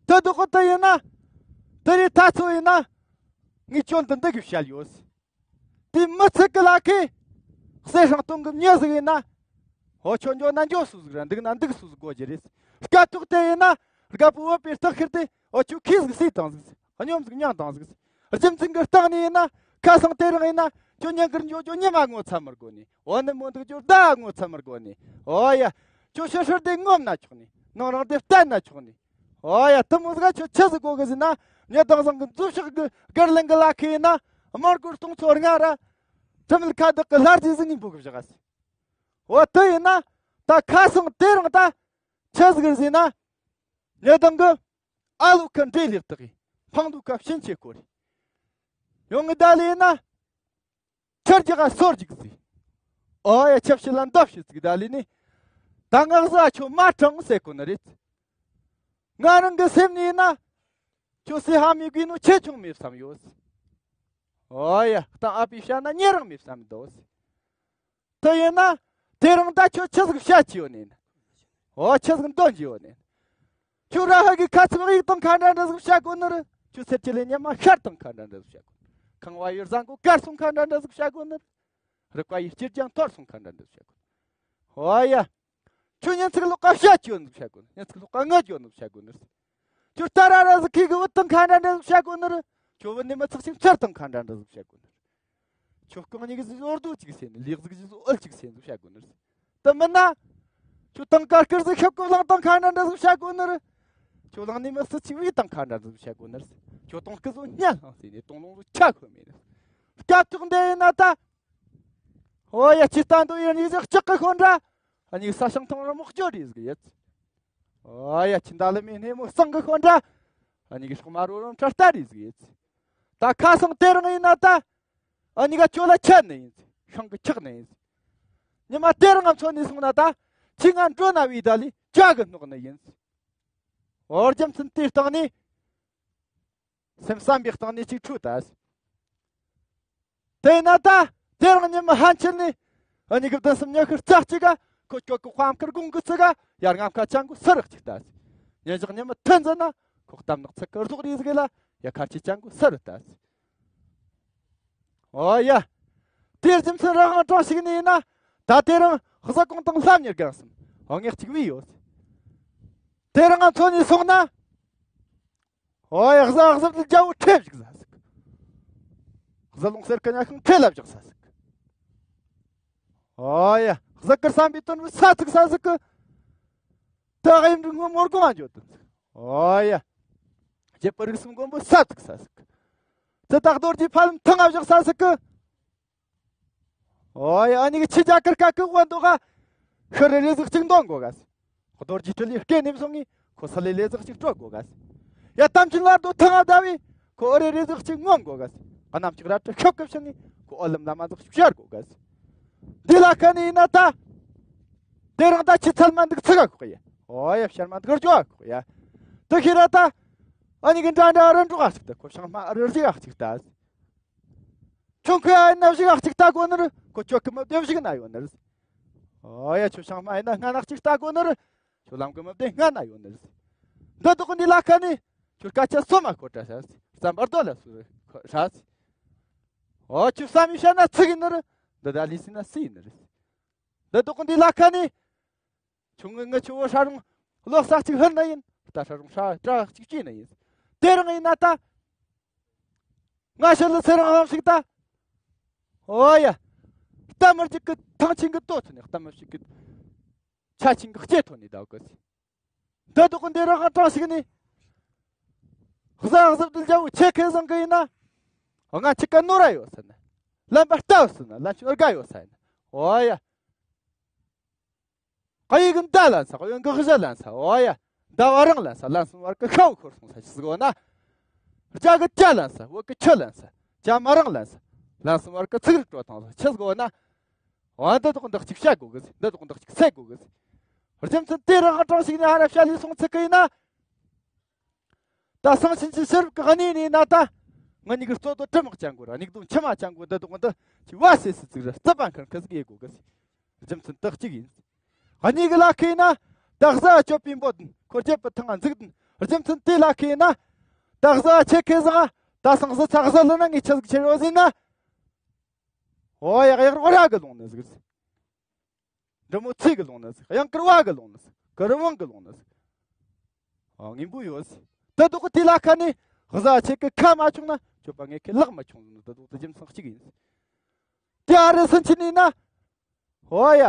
དེ་དུ་ཁོ་དེ་ཡིན་ན། དེ་རེད་ད་ཚོ་ཡིན་ན། ངས་ཁྱོད་འདི་འདི་གི་བཤད་ཡོད། དེ་མི་ཚིག་གི་ལ་ཁའི་གསེར་ཧྲང་སྟོང་གི་མྱི་ཟིག་ཡིན་ན། འོ་ཁྱོད་འགྱོ་ན་འགྱོ་སུ་ཟིག་ར་འདུག་ན་འདུག་སུ་ཟིག་དགོས་རྒྱུ་རེད། སྐད་ཐོག་དེ་ཡིན་ན་རྒད་པོ་བོད་པའི་རྟགས་ཁྱེར་ཏེ་འོ་ཁྱོད་ཁས་ཟིག་སུས་བཏང་ཟིག་སྙོམས་ཟིག་མྱང་བཏང་ཟིག་རྒྱུ་མཚན་གི་སྟེང་ནས་ཡིན་ན་ཁ་སང་དེ་རིང་ཡིན་ན་ཁྱོད་ཉིན་དཀར་འགྱོ་རྒྱུ་ཉི་མ་ངོ་ཚ་མི་དགོས་ནི། འོ་ནི་མོ་འདུག་རྒྱུ་ཟླ་ངོ་ཚ་མི་དགོས་ནི། འོ་ཡ། ཁྱོད་ཕྱི་ཕྱིར་དེ་ངོམ་ན་ཆོག་ནི། ནང་རང་དེ་བསྟན་ན་ཆོག་ནི། འོ་ཡ། དེ་མོ་ཟིག་ཁྱོད་ཆི་ཟིག་གོ་གི་ཟིན་ན། ཉི་དང་བཟང་གི་མཛོ་ཕྱག་གི་སྒེར་ལེན་གི་ལ་ཁི་ཡིན་ན། དམངས་སྒོར་སྟོང་ཚོ་ལྔ་ར། ཁྲིམས་ལ་ཁ་བདག་གི་ལྷར་རྗེས་ཟིག་ངས་འབོད་གི་བཞག་ག་ཟིན། འོ་དེ་ཡིན་ན། ད་ཁ་སང་དེ་རིང་ད། ཆི་ཟིག་ཟིན་ན། ཉི་དང་གི་ཨ་ལུ་ཁ་འདྲེ་ལེགས་དག་གི་ཕང་ལུ་ཁ་ཕྱིན་ཆད་སྐོར་ཡོང་ངི་ད་ལི་ཡིན་ན། ཆར་རྒྱག་ག་སོར་རྒྱག་ཟིག་ཨོ་ཡ། ཆབ་ཤི་ལ་འདབ་ཤི་ཟིག་ད་ལི་ནི། ད་ང་ཟ་ཁྱོད་མ་དྲང་ཟེར་གོ་ནི་རེད། ང་རང་གི་སེམས་ནི་ཡིན་ན། ཁྱོད་སི་ཧ་མི་དགོས་ནོ་ཆེ་ཆུང་མེད་བསམ་ཡོད། ཨོ་ཡ། ད་ཨ་པི་ཤ་ན་ཉེ་རང་མེད་བསམ་འདོད། དེ་ཡིན་ན། དེ་རིང་ད་ཁྱོད་ཆི་ཟིག་བཤད་ཀྱི་ཡོད་ནས། ཨོ་ཆི་ཟིག་འདོན་གྱི་ཡོད་ནས། ཁྱོད་ར་ཧ་གི་ཁ་ཚིག་ཡིག་དང་ཁ་འདྲ་འདྲ་ཟིག་བཤད་གོ་ནི་རེད། ཁྱོད་སེར་ཁྱི་ལས་ཉི་མ་ཤར་དང་ཁ་འདྲ་འདྲ་ཟིག་བཤད་གོ། ཁང་བ་ཡོད་བཟང་གོ་གར་སོང་ཁ་འདྲ་འདྲ་ཟིག་བཤད་གོ་ནི་རེད། རི་ཀ་ཡི་སྤྱིར་ཀྱང་ཐོར་སོང་ཁ་འདྲ་འདྲ་ཟིག་བཤད་གོ། ཨོ་ཡ། ཁྱོད་ཉིན་ཚིག་ལོག་ཀ་བཤད་ཀྱི་ཡོད་ནི་ཟིག་བཤད་གོ་ནི། ཉིན་ཚིག་ལོག་ཀ་ངུ་ཀྱི་ཡོད་ནི་ཟིག་བཤད་གོ་ནི་རེད། ཁྱོད་ལྟ་ར་ར་ཟིག་ཁི་གི་བུད་དང་ཁ་འདྲ་འདྲ་ཟིག་བཤད་གོ་ནི་རེད། ཁྱོད་བུད་ནི་མི་ཚག་ཅིག་ཚར་དང་ཁ་འདྲ་འདྲ་ཟིག་བཤད་གོ་ནི་རེད། ཁྱོད་རྐང་གཉིས་ཀྱི་ཟིག་འོར་རྡོ་གཅིག་ཟེར་ནས་ལེགས་ཟིག་ཟིག་འོལ་གཅིག་ཟེར་ཟིག་བཤད་གོ་ནི་རེད། དེ་མིན་ན། ཁྱོད་དང་དཀར་དཀར་ཟིག་ཤོག་གུ་བླངས་དང་ཁ་འདྲ་འདྲ་ཟིག་བཤད་གོ་ནི་རེད། ཁྱོད་བླངས་ནས་མི་སུ་གཅིག་བུད་དང་ཁ་འདྲ་འདྲ་ཟིག་བཤད་གོ་ནི་རེད། ཁྱོད་དང་སྐུ་ཟོ་ཉལ་ལྷང་ཟེར་ནས་དང་ལོང་ཟིག་ཆ་ཁོ་མེད་ནི། སྐབས་ཐོག་འདི་ཡིན་ན་ད། ཨོ་ཡ། ཁྱི་ལྟ་འདོད་ཡིན་ནི་ཟིག་ལྕགས་གི་ཤོན་འདྲ། ཨ་ནི་ས་ཞིང་ཐང་ར་མོག་ཅོ་རེ་ཟིག་ཡོད། ཨོ་ཡ། ཁྱི་མདའ་ལི་མི་སྣེ་མོ་གསང་གི་ཤོན་འདྲ། ཨ་ནི་གི་སྲོག་མ་རོ་རོ་འཕྲ་ལྟ་རེ་ཟིག་ཡོད། ད་ཁ་སང་དེ་རིང་ཡིན་ན་ད། ཨ་ནི་ག་ཁྱོད་ལ་ཆད་ནི་ཡིན། ཤིང་གི་ཆག་ནི་ཡིན། ཉི་མ་དེ་རིང་ང་འཚོ་ནས་སོང་ན་ད། ཁྱི་ང་འགྲོ་ན་བའི་ད་ལི་ཇ་གི་སྣོག་ནི་ཡིན། ཨོ་རྒྱུ་མཚན་དེའི་སྟེང་ནས། སེམས་བསམ་པའི་སྟེང་ནས་ཅིག་འཁྲུག་ད། དེ་ན་ད། དེ་རིང་ཉི་མ་ཧན་ཆེན་ནས། ཨ་ནི་གི་བདུན་གསུམ་ཉི་ཤུ་རྩ་གཅིག་ག་ཁོ་ཁྱོད་ཀྱི་དཔའ་མཁར་དགུང་གི་ཚིག་ག་ཡར་ངམ་ཁ་ཆང་གི་སུ་རག་ཅིག་ད། ཉིན་ཞག་ཉི་མ་ཐུན་ཟིན་ན་ཁོ་གཏམ་ནག་ཚིག་གི་རྫོགས་རེས་ཟིག་ལ་ཡ་ཁར་ཆི་ཆང་གི་སུ་རུ་ད། ཨོ་ཡ། དེར་རྒྱུ་མཚན་རང་དབང་གྲངས་ཤིག་ནས་ཡིན་ན། ད་དེ་རིང་གཟའ་གོང་དང་ལྷམ་གཉེར་གང་སམ་ངེག་གཅིག་བུས་ཡོད། དེ་རིང་ང་འཚོ་ནས་སོང་ན། ཨོ་ཡ། གཟའ་གཟབ་ཏུ་རྒྱལ་བོ་ཁྲེབ་ཞིག་ཟ་ཟིག་གཟའ་ལོང་གསེར་ཀ་ཉ་ཤིང་ཁྲེ་ལབ་ཞིག་ཟ་ཟིག་ཨོ་ཡ། གཟའ་དཀར་བསམ་པའི་དོན་བུ་ས་ཚིག་ཟ་ཟིག་ད་ཨེམ་འབྲི་ངོ་མོར་གོང་འཇོག་དུ་ཟིག་ཨོ་ཡ། རྒྱལ་པོ་རིགས་གསུམ་མགོན་པོ་ས་ཚིག་ཟ་ཟིག་ཙི་ད་རྡོ་རྗེ་ཕ་ལམ་ཐང་ང་བཞག་ཟ་ཟིག་ཨོ་ཡ། ཨ་ནི་གི་ཆི་ཇ་ཀར་ཀ་ཀི་ཝ་འདོག་ག་ཤི་རི་རི་ཟིག་གཅིག་འདོན་དགོ་ག་ཟིག་རྡོ་རྗེ་ཁྲི་ལི་སྐེ་ནེམ་སོང་ངི་ཁོ་ས་ལེ་ལེ་ཟིག་གཅིག་སྤྲོད་དགོ་ག་ཟིག་ཡ་དམ་ཆུ་ལ་རྡོ་ཐང་ང་ཟླ་བའི་ཁོ་ཨ་རི་རི་ཟིག་གཅིག་ངོམ་དགོ་ག་ཟིག་གནམ་གཅིག་ར་ཏྲི་ཤོག་གི་ཕྱིན་ངི་ཁོ་ཨོ་ལམ་ལ་མ་ཟིག་གཅིག་བཤར་དགོ་ག་ཟིག་འདི་ལ་ཁ་ནི་ཡིན་ན་ད། དེ་རིང་ད་ཁྱི་ཚལ་མ་འདུག་ཚི་ག་ཁོག་ཡ། ཨོ་ཡ། བཤར་མ་འདུག་རྒྱོ་ཁོག་ཡ། དུ་ཁྱི་ར་ད། ཨ་ནི་གི་འདྲ་འདྲ་རི་འབྲོག་ག་ཅིག་ད་ཁོ་ཤང་མ་རི་རི་ག་ཅིག་ད། ཁྱོད་ཁོས་ཨ་ན་བཞི་ག་ཅིག་ལྟ་དགོ་ནི་རེད། ཁོ་ཁྱོད་ཀི་མི་བདེ་བཞི་གི་ན་ཡོད་ནི་རེད། ཨོ་ཡ། ཁྱོད་ཤང་མ་ཨ་ན་སྔ་ནག་ཅིག་ལྟ་དགོ་ནི་རེད། ཁྱོད་ལམ་ཀི་མི་བདེ་སྔ་ན་ཡོད་ནི་རེད། འདི་དུ་ཀུན་འདི་ལ་ཁ་ནི། ཁྱོད་སྐད་ཆ་སོ་མ་ཁོ་ཏྲ་ཤ་ཟི། རྩམ་པར་རྡོ་ལ་སུ་རེད་ཁོ་ཧྲ་ཟི། ཨོ་ཁྱོད་བསམ་ཡི་ཤ་ན་ཚིག་ཡིན་ནི་རེད། འདི་ད་ལི་སི་ན་སི་ཡིན་ནི་རེད། འདི་དུ་ཀུན་འདི་ལ་ཁ་ནི། ཁྱོད་ངི་ངི་ཆུ་བོ་ཧྲ་རུང་ལོ་ས་གཅིག་ཧར་ན་ཡིན། རྟ་ཧྲ་རུང་ཧྲ་བྲ་གཅིག་བཅུས་ན་ཡིན། དེ་རིང་ཡིན་ན་ད། ང་ཤི་ལི་ཚེ་རིང་ལམ་ཞིག་ད། ཨོ་ཡ། རྟ་མི་གཅིག་གི་ཐང་ཆེན་གི་ལྟོ་ཚུ་ནས་རྟ་མི་གཅིག་གི་ཆ་ཆེན་གི་ལྕེ་ཐོན་ནས་ད་གི་སི། འདི་དུ་ཀུན་འདི་རང་ཧང་གྲངས་ཤིག་ནི། གཟའ་གཟབ་ཏུ་རྒྱལ་བོ་ཆེ་ཁེ་བཟང་གི་ཡིན་ན། ང་ཆི་ཀ་ནོ་ར་ཡོད་ས་ན། ལམ་པ་ལྟ་བུ་སུ་ན་ལམ་ཆུ་ཨར་ག་ཡོད་ས་ཡིན། ཨོ་ཡ། གཡས་གི་མདའ་ལན་ས། གཡོན་གི་གཞུ་ལན་ས། འོ་ཡ། མདའ་བ་རང་ལན་ས། ལན་སོང་བར་གི་ཤ་བོ་འཁོར་སོང་ས་ཆི་ཟིག་འོ་ན། རྒྱ་གི་རྒྱ་ལན་ས། བོད་གི་ཆུ་ལན་ས། རྒྱ་མ་རང་ལན་ས། ལན་སོང་བར་གི་ཚིག་རིགས་སྤྲོ་ཐང་ས་ཆི་ཟིག་འོ་ན། འོ་འདི་དོག་འདི་གཅིག་བཤད་དགོ་གི་ཟིག་འདི་དོག་འདི་གཅིག་སེ་དགོ་གི་ཟིག་རྒྱུ་མཚན་དེ་རང་གྲངས་ཤིག་ནས་ཧ་ར་བཤད་ལས་སོང་ཚིག་གི་ཡིན་ན། ད་སང་ཕྱིན་ཆད་ཕྱི་རབས་ཀྱི་གནས་ནས་ན་ད། ང་གཉིས་ཀྱི་རྩོད་དོ་དྲི་མག་ཅན་དགོས་ར་གཉིས་དོ་མཆི་མ་ཅན་དགོས་འདི་དོ་འདི་ཅི་བ་སེ་སི་ཚིག་ར་རྩི་པ་མཁན་ཁ་ཟིག་ཡེ་དགོས་གི་ཟིག་རྒྱུ་མཚན་དག་གཅིག་ཡིན། གཉིས་ཀྱི་ལ་ཁའི་ན་ད་གཟའ་སྐྱོབ་པའི་འབོད་དོན་ཁོ་རྒྱབ་པའི་ཐང་ང་འཛུགས་དོན་ རྒྱུ་མཚན་དེ་ལ་ཁེ་ན། ད་གཟུ་བ་ཆེ་ཁེ་ཟིག་ད་སང་གཟུ་ཚ་གཟུ་ལ་ན་ངས་ཆི་ཟིག་ཁྱེར་ཡོད་ཟིན་ན། ཨོ་ཡ་ཡག་རོགས་ར་གི་ལུང་ནི་ཟིག་འབྲི་མོ་ཚིག་གི་ལུང་ནི་ཟིག་གཡང་དཀར་བ་གི་ལུང་ནི་ཟིག་གུ་རུ་བང་གི་ལུང་ནི་ཟིག་ཨོ་ངན་པོ་ཡོད་ཟིག་ད་དུ་གི་དེ་ལ་ཁ་ནས་གཟུ་བ་ཆེ་གི་ཁ་མ་ཆུང་ན་ཁྱོད་པ་ངས་ཁེ་ལག་མ་ཆུང་ཟིན་ད་དུ་གི་རྒྱུ་མཚན་གཅིག་ཡིན་ཟིག་དེ་ཨ་རི་སུན་ཆི་ནི་ན། ཨོ་ཡ།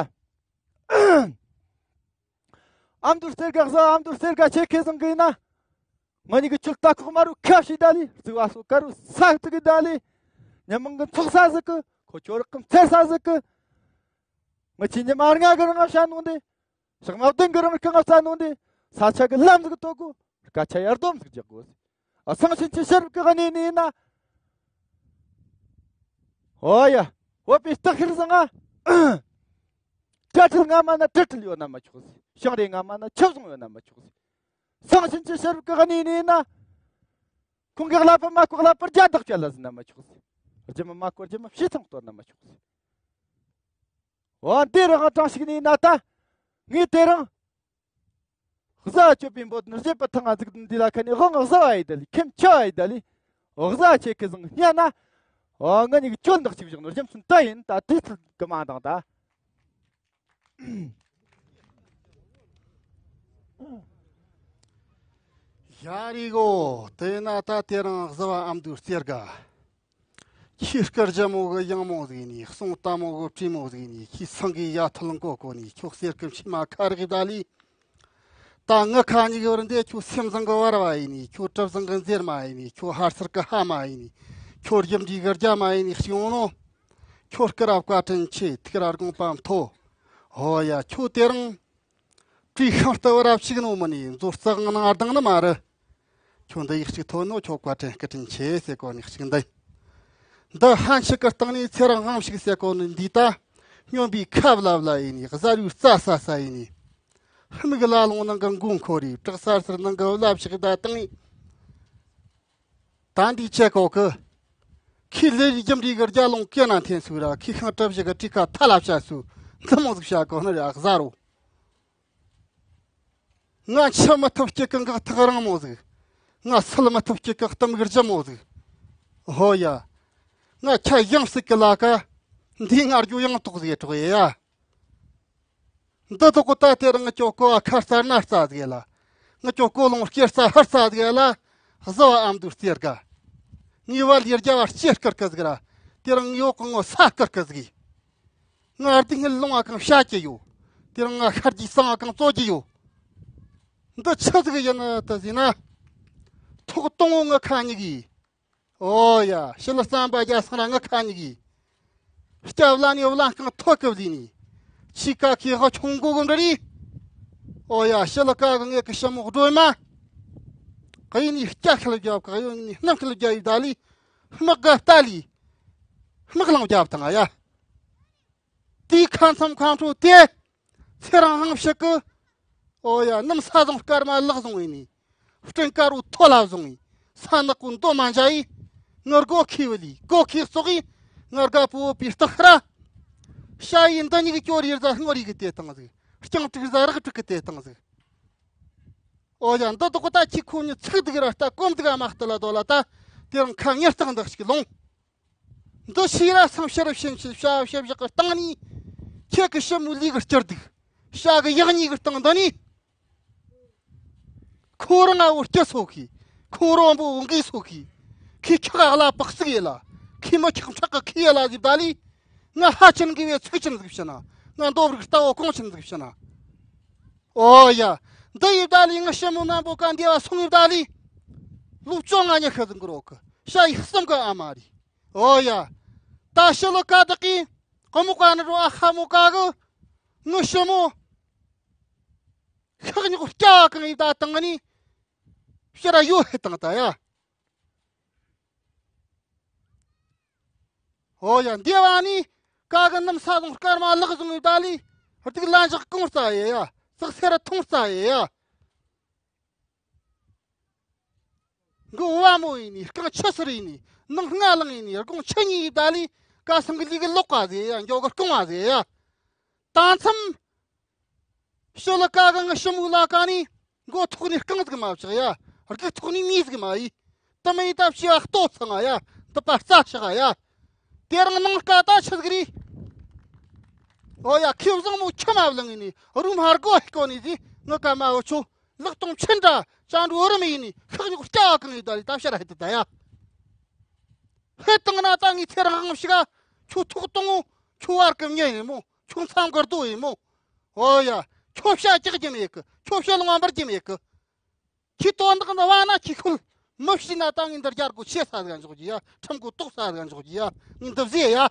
ཨ་མདོ་གསེར་ག་གཟུ་བ་ཨ་མདོ་གསེར་ག་ཆེ་ཁེ་ཟིག་གི་ན། ང་གཉིས་ཀྱི་ཆུ་རྟ་ཁོག་མ་རུ་ཁ་ཕྱེ་ད་ལི་རྩི་བ་སོ་དཀར་རུ་ས་བཏུག་གི་ད་ལི། ཉི་མ་གི་ཚོགས་ས་ཟིག་གི་ཁོ་ཁྱོད་རག་གི་མཚེར་ས་ཟིག་གི་ང་ཆི་ཉི་མ་ལྔ་གི་རིང་ང་བྱ་ནོ་འདི། ཞག་མ་བདུན་གི་རིང་རྐང་ང་བཙལ་ནོ་འདི། ས་ཆ་གི་ལམ་ཟིག་ཐོག་གོ་སྐད་ཆ་ཡར་སྡོམ་ཟིག་རྒྱག་དགོས། ཨ་སང་ཕྱིན་ཆད་ཕྱི་རབས་ཀྱི་གནས་ནས་ཡིན་ན། ཨོ་ཡ། བོད་པའི་སྟག་ཤར་བཟང་ང་། སྐྲ་ཁྲིལ་ང་མ་ན་དྲི་ཁྲིལ་ཡོད་ན་མ་ཆོག་ཟིག་ཤིང་རེ་ང་མ་ན་ཆུ་བཟུང་ཡོད་ན་མ་ཆོག་ཟིག་སང་ཕྱིན་ཆད་ཕྱི་རབས་ཀྱི་གནས་ནས་ཡིན་ན། ཁོང་གི་ཀླད་པ་མ་ཁོ་ཀླད་པར་རྒྱ་འདག་བྱ་ལ་ཟིན་ན་མ་ཆོག་ཟིག་རྒྱུ་མ་མ་ཁོ་རྒྱུ་མ་ཕྱི་ཐང་གཏོར་ན་མ་ཆོག་ཟིག་འོ་འདི་རང་གྲངས་ཤིག་ནས་ན་ད། ངས་དེ་རིང་། གཟུ་བ་སྤྱོད་པའི་འབོད་ནི་རྗེད་པ་ཐང་ང་ཟིག་འདི་ལ་ཁ་ནས་དབང་གཟུ་བ་ཡི་ད་ལི་ཁྱིམ་ཆུ་བ་ཡི་ད་ལི། གཟུ་བ་ཆེ་ཁི་ཟིང་སྙན་ན། འོ་ང་གཉིས་ཀྱི་ཆོད་འདག་ཅིག་བཞག་ནོ་རྒྱུ་མཚན་ད་ཡིན་ད་དུས་ཚོད་གི་མ་འདང་ད། ཡ་རི་གོ་དེ་ན་ད་དེ་རིང་གཟུ་བ་ཨ་མདོ་གསེར་ག་ཁྱི་དཀར་རྒྱ་མོ་གི་ཡང་མོ་ཟིག་ནི་གསུང་རྟ་མོ་གི་བྲིས་མོ་ཟིག་ནི་ཁྱི་སང་གི་ཡ་ཐལ་མགོ་གོ་ནི་ཁྱོད་གསེར་གི་མཆི་མ་ཁ་རིག་ད་ལི། ད་ངི་ཁ་གཉིས་གི་བར་འདི་ཁྱོད་སེམས་བཟང་གི་བར་བ་ཡིན་ནི་ཁྱོད་གྲིབ་བཟང་གི་མཛེར་མ་ཡིན་ནི་ཁྱོད་ཧར་སར་གི་ཧ་མ་ཡིན་ནི་ཁྱོད་རྒྱུ་འབྲས་གི་རྒྱ་མ་ཡིན་ནི་ཤི་ཡོང་ནོ། ཁྱོད་སྐུ་ར་བཀའ་དྲིན་ཆེ་ཐུགས་ར་དགོངས་པ་མཐོ། ཧོ་ཡ་ཁྱོད་དེ་རིང་། བྲིས་ཤིང་ལྟ་བུ་རབ་ཞིག་ནོ་མིན་ནི་མཛོ་རྩ་ངང་ནང་ལྡང་ནི་མ་རེད། ཁྱོད་འདི་ཡིག་གཅིག་ཐོན་ནོ་ཁྱོད་བཀའ་དྲིན་སྐུ་དྲིན་ཆེ་ཟེར་གོ་ནི་གཅིག་འདི། འདི་ཧན་ཆི་ཀི་སྟེང་ནས་ཚེ་རིང་དབང་ཕྱུག་ཟེར་གོ་ནི་འདི་ད། སྨྱོན་པའི་ཁབ་ལབ་ལ་ཡིན་ནི་གཟའ་རུ་རྩ་ས་ས་ཡིན་ནི། ཧི་མིག་ལ་ལོང་ནང་གི་མགོ་འཁོར་རི་བྲག་སར་སར་ནང་གི་བླ་ཕྱུག་ད་བཏང་ནི། ད་འདི་ཆེ་གོ་གི། ཁྱི་ལས་རྒྱུ་འབྲས་གི་རྒྱ་ལོང་སྐེ་ན་འཐེན་སུ་ར་ཁྱི་ཤིང་གྲབ་བཞི་གི་གྲི་ཁ་ཐ་ལ་བྱ་སུ་འདི་མོ་ཟིག་བྱ་གོ་ནི་ར་གཟའ་རུ། ང་འཆི་མི་ཐུབ་སྐྱིད་ཀི་འགག་ཐག་རིང་མོ་ཟིག་ང་སུལ་མི་ཐུབ་སྐྱིད་ཀི་གཏམ་གི་རྒྱུ་མོ་ཟིག་ཧོ་ཡ། ང་ཁྱ་ཡང་སྲིད་ཀི་ལ་ཀ་འདི་ང་རྒྱུ་ཡང་དོག་ཟིག་གྲོགས་ཡེ་ཡ། འདི་དོག་གོ་ད་དེ་རིང་ང་ཅོ་གོ་བ་ཁ་རྩ་ན་རྩ་ཟིག་ལ། ང་ཅོ་གོ་ལོང་སྐྱེ་རྩ་ཧར་རྩ་ཟིག་ལ། གཟུ་བ་ཨ་མདོ་རྩེར་ག་ངའི་བ་ལི་རྒྱ་བ་སྐྱེ་སྐར་ཀི་ཟིག་ར། དེ་རིང་ངའི་འོག་གི་ངོ་ས་སྐར་ཀི་ཟིག་ང་རྡུང་ངེ་ལོང་བ་གང་བྱ་གི་ཡོད། དེ་རིང་ང་ཤར་གྱི་གསང་བ་གང་རྩོད་ཀྱི་ཡོད། འདི་ཆི་ཟིག་ཡིན་ནི་ད་ཟིན་ན། ཐོག་གཏོང་བོ་ངི་ཁ་གཉིས་གི་ཨོ་ཡ་ཕྱི་ལ་རྩམ་པ་རྒྱ་སང་ར་ངི་ཁ་གཉིས་གི་སྐྱབས་ལ་ནི་བླ་རྐང་ཐོག་གི་བཟླས་ནི། ཆི་ཀ་ཁི་ཧ་ཆུང་གོ་གི་འདྲ་རི། ཨོ་ཡ་ཕྱི་ལ་ཀ་གི་ངེ་གི་ཞི་མོ་སྒྲོལ་མ། གཡོན་ནི་སྐྱ་ཁ་ལ་རྒྱབ་ག་གཡོན་ནི་སྣམ་ཁ་ལ་རྒྱབ་ཡི་ད་ལི། དམག་ག་ལྟ་ལི། དམག་ལང་རྒྱབ་དང་ཨ་ཡ། དེའི་ཁ་མཚམས་ཁ་འཕྲོ་དེ། ཚེ་རིང་ཧང་ཕྱི་གི་ཨོ་ཡ་ནམ་ས་བཟུང་སྐར་མ་ལག་བཟུང་ཡིན་ནི། སྤྲིན་དཀར་བོ་ཐོ་ལ་བཟུང་ཡིན། ས་ནག་པོ་མདོ་མ་འཇའ་ཡིན། ངར་སྒོ་ཁི་བུ་ལི་སྒོ་ཁི་ཙོག་ཡིན། ངར་དགའ་པོ་བོད་པའི་སྟག་ཤར། ཤ་ཡིན་འདི་གཉིས་ཀྱི་སྐྱོར་ཡིར་ཟ་སྔོ་རི་གི་དེ་དང་ཟིག་རྐྱང་དྲུག་ཟ་རག་དྲུག་གི་དེ་དང་ཟིག་ཨོ་ཡ་འདི་དོག་ད་ཁྱི་ཁོ་ཉི་ཚིག་འདུག་ར་ལྟ་གོམ་འདུག་ཨ་མ་ལྟ་ལ་དོ་ལ་ད། དེ་རང་ཁ་ངེར་སྟག་འདག་ཅིག་ལོང་། འདི་ཤི་ར་སང་ཕྱི་ར་ཕྱིན་ཕྱི་ཤ་ཕྱི་བཞག་གི་སྟེང་ནི། ཁྱེད་ཀྱི་ཞི་མོ་ལུས་གི་བསྐྱུར་འདུག་ཤ་གི་ཡག་ཉིད་གི་སྟེང་འདི་ནི། ཁོ་རང་ཨ་བོ་སྐྱི་སོ་ཁི། ཁོ་རང་བོ་འོང་གི་སོ་ཁི། ཁི་ཁག་ཨ་ལ་པགས་ཟིག་ཡེ་ལ། ཁི་མི་ཁག་ཁྲག་གི་ཁི་ཡེ་ལ་ཟིག་ད་ལི། ང་ཧ་ཅན་གི་བའི་ཚིག་ཅན་ཟིག་བྱིན་ན། ང་འདོབ་རིག་ལྟ་བོ་གོང་ཅན་ཟིག་བྱིན་ན། ཨོ་ཡ། འདི་ཡི་ད་ལི་ང་ཞི་མོ་ནང་པོ་ཀ་འདི་བ་སོང་ཡི་ད་ལི། ལུག་ཅོ་ང་ཉི་ཤ་ཟིག་གི་རོག་གི་ཤ་ཡི་གསུམ་གི་ཨ་མ་རི། ཨོ་ཡ། ད་ཤི་ལོ་ཀ་དག་གི་ཀོ་མོ་ཀ་ནི་རོ་ཨ་ཧ་མོ་ཀ་གི་ངི་ཤི་མོ། ཤག་ཉོག་སྐྱ་བ་གང་ཡིན་ད་དང་ནི། ཕྱི་ར་ཡོ་ཧེ་དང་ད་ཡ། ཨོ་ཡ་འདི་བ་ནི། ཀ་གི་ནམ་ས་དང་སྐར་མ་ལག་བཟུང་ཡོད་ད་ལི། སྡིག་ལན་ཞག་གང་རྩ་ཡེ་ཡ། ཟག་སེ་ར་ཐུང་རྩ་ཡེ་ཡ། མགོ་བ་མོ་ཡིན་ནི་རྐང་ཆུ་སེར་ཡིན་ནི་ནང་སྔ་ལང་ཡིན་ནི་རྐང་ཆུ་གཉིས་ཡིན་ད་ལི། ཀ་སང་གི་ལི་གི་ལོག་ག་ཟེ་ཡ་མགྱོགས་གི་རྐང་བ་ཟེ་ཡ། ད་མཚམས། ཤོ་ལ་ཀ་གི་ང་ཞི་མོ་ལ་ཀ་ནི་མགོ་ཐོག་ནས་རྐང་ཟིག་མ་བཅག་ཡ། རྒྱུག་ཐོག་ནས་མི་ཟིག་མ་ཡིན། དེ་མིན་ད་བྱས་པ་ལྟོ་ཚང་ང་ཡ། འདི་པ་རྩ་ཤག་ཡ། དེ་རིང་ནངས་ཀ་ད་ཆི་ཟིག་རེད། ཨོ་ཡ། ཁེ་བཟང་མོ་ཁྱི་མ་བླངས་ནས་རུམ་ཧར་གོ་ཧི་གོ་ནས་ཟིག་ངི་ཀ་མ་བོ་ཆོ། ལག་སྟོང་ཕྱིན་འདྲ་ཅང་འགྲོ་རུ་མི་ཡིན་ནི་ཁག་ཉོག་སྐྱ་བ་གང་ཡིན་ད་ལི་ད་ཕྱིར་ཧེ་ད་ད་ཡ། ཧེ་བཏང་ན་ད་ངས་ཚེ་རང་ཞིག་ག་ཁྱོད་ཐོག་གཏོང་ངོ་ཁྱོད་བར་གི་ཉེ་ཡིན་མོ་ཁྱོད་མཚམས་གར་དོ་ཡིན་མོ། ཨོ་ཡ། ཁྱོད་བཤད་རྒྱག་རྒྱུ་མེད་གི་ཁྱོད་བཤད་ལོང་བ་འབར་རྒྱུ་མེད་གི་ཁྱི་དོན་དག་འདི་བ་ན་ཁྱི་ཁུལ་མི་ཤི་ན་ད་ངས་འདི་རྒྱར་གོ་ཆེ་ས་ག་འཇོག་རྒྱུ་ཡ། ཁྲིམས་གོ་ཏོག་ས་ག་འཇོག་རྒྱུ་ཡ། ངས་འདི་བཟས་ཡ།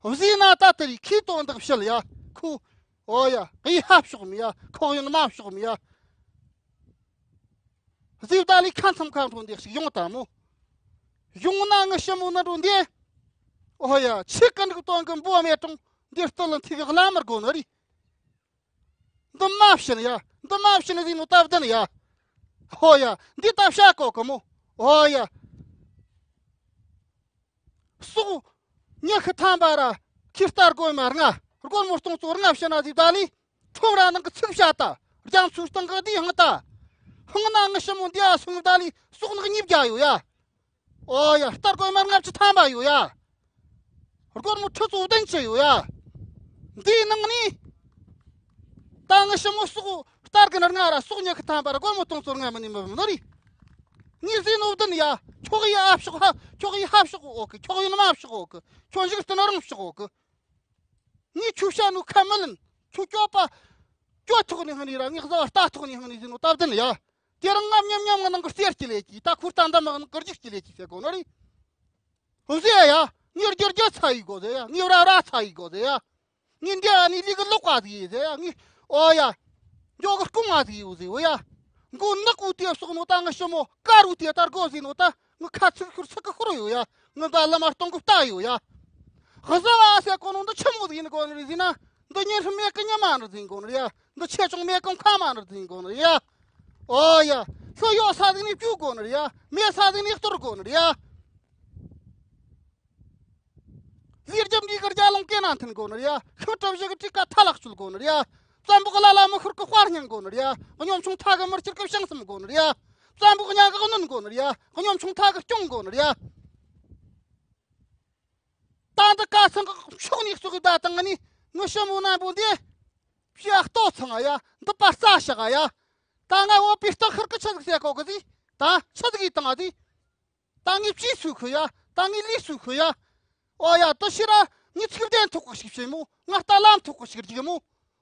བཟས་ན་ད་དེ་རིགས་ཁྱི་དོན་དག་ཕྱིར་ཡ་ཁུ། ཨོ་ཡ། གི་ཧ་ཕྱོགས་མི་ཡ། ཁོག་ཡོན་མ་ཕྱོགས་མི་ཡ། བཟས་ད་ལི་ཁ་མཚམས་ཁ་འགྲོ་འདི་ཞིག་ཡོང་ད་མོ། ཡོང་ན་ངི་ཞི་མོ་ན་འགྲོ་འདི། ཨོ་ཡ། ཆི་ཀ་འགྲིག་དོན་གི་འབོ་མེད་གྲོང་འདི་སྟོད་ལ་འཐིག་གི་ལ་མར་གོ་ནི་རི། འདི་མ་བྱིན་ཡ། འདི་མ་བྱིན་ཟིན་ནོ་སྟབས་བདེན་ཡ། ཧོ་ཡ། འདི་ལྟ་བྱ་གོ་གི་མོ། ཧོ་ཡ། སོག་ཉི་ཤུ་ཐམ་པ་ར། ཁྱི་རྟ་རྒོད་མ་ལྔ། སྒོར་མོ་སྟོང་ཚོ་ལྔ་བྱིན་ན་ཟིག་ད་ལི། ཁྲོམ་ར་ནང་གི་ཚིག་བྱ་ལྟ། རྒྱ་མཚོའི་སྟེང་གི་བདུད་ཧང་ལྟ། ཧང་ན་ངི་ཞི་མོ་འདི་ཨ་སོང་ད་ལི་སོག་ནག་གཉིས་བརྒྱ་ཡོད་ཡ། ཨོ་ཡ། རྟ་རྒོད་མ་ལྔ་བཅུ་ཐམ་པ་ཡོད་ཡ། སྒོར་མོ་ཁྲི་ཚོ་བདུན་ཅུ་ཡོད་ཡ། འདིའི་ནང་ནས། ད་ངི་ཞི་མོ་སོག་རྟ་རྒན་ལྔ་ར་སོག་ཉི་ཤུ་ཐམ་པ་ར་སྒོར་མོ་སྟོང་ཚོ་ལྔ་མི་ནི་མི་མི་ནོ་རི། ངས་ཟིན་ནོ་བདུན་ཡ། ཁྱོག་ཡི་ཨ་ཕྱོགས་ཧ། ཁྱོག་ཡི་ཧ་ཕྱོགས་ཨོ་གི་ཁྱོག་ཡི་ནི་མ་ཕྱོགས་ཨོ་གི་ཁྱོད་འཇིག་རྟེན་རང་ཕྱོགས་ཨོ་གི་ངས་ཁྱོད་བཤད་ནོ་ཁ་མི་ལེན། ཁྱོད་སྐྱོ་པ། སྐྱོ་ཐོག་ནས་ཧང་ནས་ར་ངས་བཟའ་བ་རྟ་ཐོག་ནས་ཧང་ནས་ཟིན་ནོ་སྟབས་བདེན་ཡ། དེ་རིང་ངམ་ཉམ་ཉམ་ང་ནང་གི་གསེར་གྱི་ལས་ཀྱི་ད་ཁུར་ད་འདམ་ང་ནང་གི་རྒྱུག་གི་ལས་ཀྱི་ཟེར་གོ་ནོ་རེད། ཟེར་ཡ། ངས་རྒྱུ་རྒྱུ་ཚ་ཡི་གོ་ཟེར་ཡ། ངས་ར་ར་ཚ་ཡི་གོ་ཟེར་ཡ། ངས་འདི་ཨ་ནི་ལི་གི་ལོག་པ་ཟིག་ཡིན་ཟེར་ཡ། ངས་ཨོ་ཡ། མགྱོགས་གི་སྐུང་བ་ཟིག་ཡོད་ཟེར་ཨོ་ཡ། མགོ་ནག་པོ་དེ་སོག་ནོ་ད་ངི་ཞི་མོ་དཀར་བོ་དེ་ལྟར་གོ་ཟིན་ནོ་ད་ངི་ཁ་ཚིག་ཤུར་ཚིག་གི་ཤུར་ཡོད་ཡ། ངི་ད་ལ་མ་སྟོང་གི་བལྟ་ཡོད་ཡ། ཧ་ཟ་བ་ཟེར་གོ་ནོ་འདི་ཆི་མོ་ཟིག་ཡིན་གོ་ནི་རེད་ཟེར་ན། འདི་ཉིན་ཧྲི་མེད་གི་ཉི་མ་ནི་ཟིན་གོ་ནི་རེད་ཡ། འདི་ཆེ་ཆུང་མེད་གི་མཁའ་མ་ནི་ཟིན་གོ་ནི་རེད་ཡ། ཨོ་ཡ། ལྷོ་ཡོད་ས་ཟིག་ནས་བཅུག་གོ་ནི་རེད་ཡ། མེད་ས་ཟིག་ནས་གཏོར་གོ་ནི་རེད་ཡ། ལས་རྒྱབ་འདི་གི་རྒྱ་ལོང་སྐེ་ན་འཐེན་གོ་ནི་རེད་ཡ། ཤིང་གྲུ་བཞི་གི་ཁྲི་ཀ་ཐ་ལག་བཅུལ་གོ་ནི་རེད་ཡ། བཙན་པོ་གི་ལ་ལ་མི་ཤོར་གི་དཔའ་སྙིང་གོ་ནི་རེད་ཡ། གཉོམ་ཆུང་ཐ་གི་མི་སྐྱུར་གི་བྱང་སེམས་གོ་ནི་རེད་ཡ། བཙན་པོ་གི་ཉ་གི་གནོན་གོ་ནི་རེད་ཡ། གཉོམ་ཆུང་ཐ་གི་སྐྱོང་གོ་ནི་རེད་ཡ། ད་འདི་ཀ་ཚང་གི་ཕྱོགས་ནས་གཙོ་གི་ད་དང་ནི་ངི་ཞི་མོ་ནན་པོ་འདི། བྱས་ལྟོ་ཚང་ང་ཡ། འདི་པ་རྩ་བཞག་ཡ། ད་ང་འོ་པའི་སྟག་ཤར་གི་ཆི་ཟིག་ཟེར་གོ་གི་ཟིག་ད་ཆི་ཟིག་ཡིས་བཏང་ང་ཟིག་ད་ངས་བྱིས་སུ་ཁུ་ཡ། ད་ངས་ལུས་སུ་ཁུ་ཡ། ཨོ་ཡ། དུ་ཤི་ར། ངས་ཚིག་བདེན་ཐོག་གི་ཞིག་བྱེད་མོ། ང་རྟ་ལམ་ཐོག་གི་ཞིག་རྒྱུག་མོ།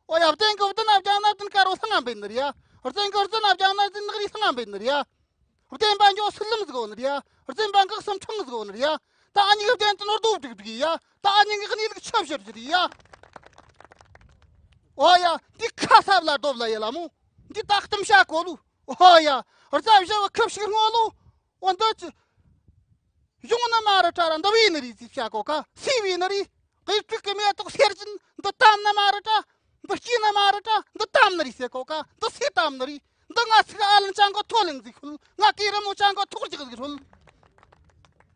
ཨོ་ཡ། བདེན་གི་བདེན་ན་བརྒྱ་ན་བདེན་དཀར་བོ་ལྷང་ང་འབེན་ནི་རེད་ཡ། རྫུན་གི་རྫུན་ན་བརྒྱ་ན་རྫུན་ནག་རི་ལྷང་ང་འབེན་ནི་རེད་ཡ། བདེན་པ་འཇོག་སྲིད་ལམ་ཟིག་འོ་ནི་རེད་ཡ། རྫུན་པ་འགག་སམ་ཁྲང་ཟིག་འོ་ནི་རེད་ཡ། ད་ཨ་ཉིག་བདེན་དུ་ནོར་རྡོ་སྒྲིག་སྒྲིག་ཡ། ད་ཨ་ཉིག་གི་གནས་ལུགས་ཆབ་བཞུར་གྱི་རེད་ཡ། ཨོ་ཡ། འདི་ཁ་སབ་ལ་རྡོབ་ལ་ཡེ་ལ་མོ། འདི་ད་གཏམ་བཤད་གོ་ལུ། ཨོ་ཡ། རྫ་བཞི་བ་ཁབ་ཞིག་སྔོ་ལུ། འོ་འདི་ཅི། ཡོང་ན་མ་རེད་དྲ་ར་འདི་བས་ནི་རེད་ཟིག་བྱ་གོ་ཀ་སི་བས་ནི་རེད། གི་དྲུག་གི་མེ་ཏོག་སེར་ཅན་འདི་གཏམ་ན་མ་རེད་དྲ། འདི་སྐྱིད་ན་མ་རེད་དྲ། འདི་གཏམ་ནི་རེད་ཟེར་གོ་ཀ་འདི་སི་གཏམ་ནི་རེད། འདི་ང་ཚིག་ཨ་ལན་ཅང་གི་ཐོ་ལེན་ཟིག་ཤུལ། ང་གི་རི་མོ་ཅང་གི་ཐོག་རྒྱག་ཟིག་ཤུལ།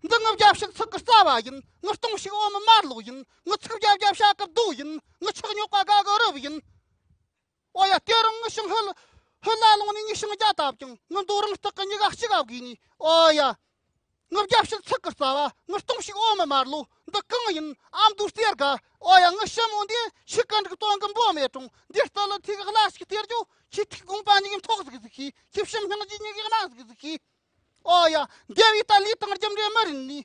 འདི་ངི་བརྒྱ་ཕྱུག་ཚིག་གི་རྩ་བ་ཡིན། ངི་སྟོང་ཞིག་འོ་མི་མར་ལོག་ཡིན། ངི་ཚིག་བརྒྱ་བརྒྱ་བྱ་གི་རྡོ་ཡིན། ངི་ཆག་ཉོག་པ་དགའ་གི་རུབ་ཡིན། ཨོ་ཡ། དེ་རིང་ངི་ཤིང་ཧུལ། ཧུལ་ལ་ལོང་ནས་ངི་ཤིང་རྒྱ་བཏབ་ཀྱང་ངི་མདོ་རང་སྟག་གི་གཉིས་ཀ་གཅིག་ཨ་བགོས་ནས། ཨོ་ཡ། ངི་བརྒྱ་ཕྱུག་ཚིག་གི་རྩ་བ། ངི་སྟོང་ཞིག་འོ་མི་མར་ལོ། འདི་གང་ཡིན་ཨ་མདོ་སྟེར་དགའ། ཨོ་ཡ། ངི་ཞི་མོ་འདི་ཤི་ཀ་འགྲིག་དོན་གི་འབོ་མེད་གྲོང་འདི་ལྟ་ལ་ཐིག་གི་ལ་ཞིག་སྟེར་རྒྱུ། ཁྱི་ཐིག་དགོངས་པ་ཉིད་ཀྱི་ཐོག་ཟིག་ཟིག་ཁྱི་ཁྱི་བཤམ་སྙིང་རྗེ་ཉིད་ཀྱི་རྨ་ཟིག་ཟིག་ཁྱི། ཨོ་ཡ། འདི་བའི་ད་ལུས་དང་རྒྱུ་འབྲས་མི་རིན་ནི།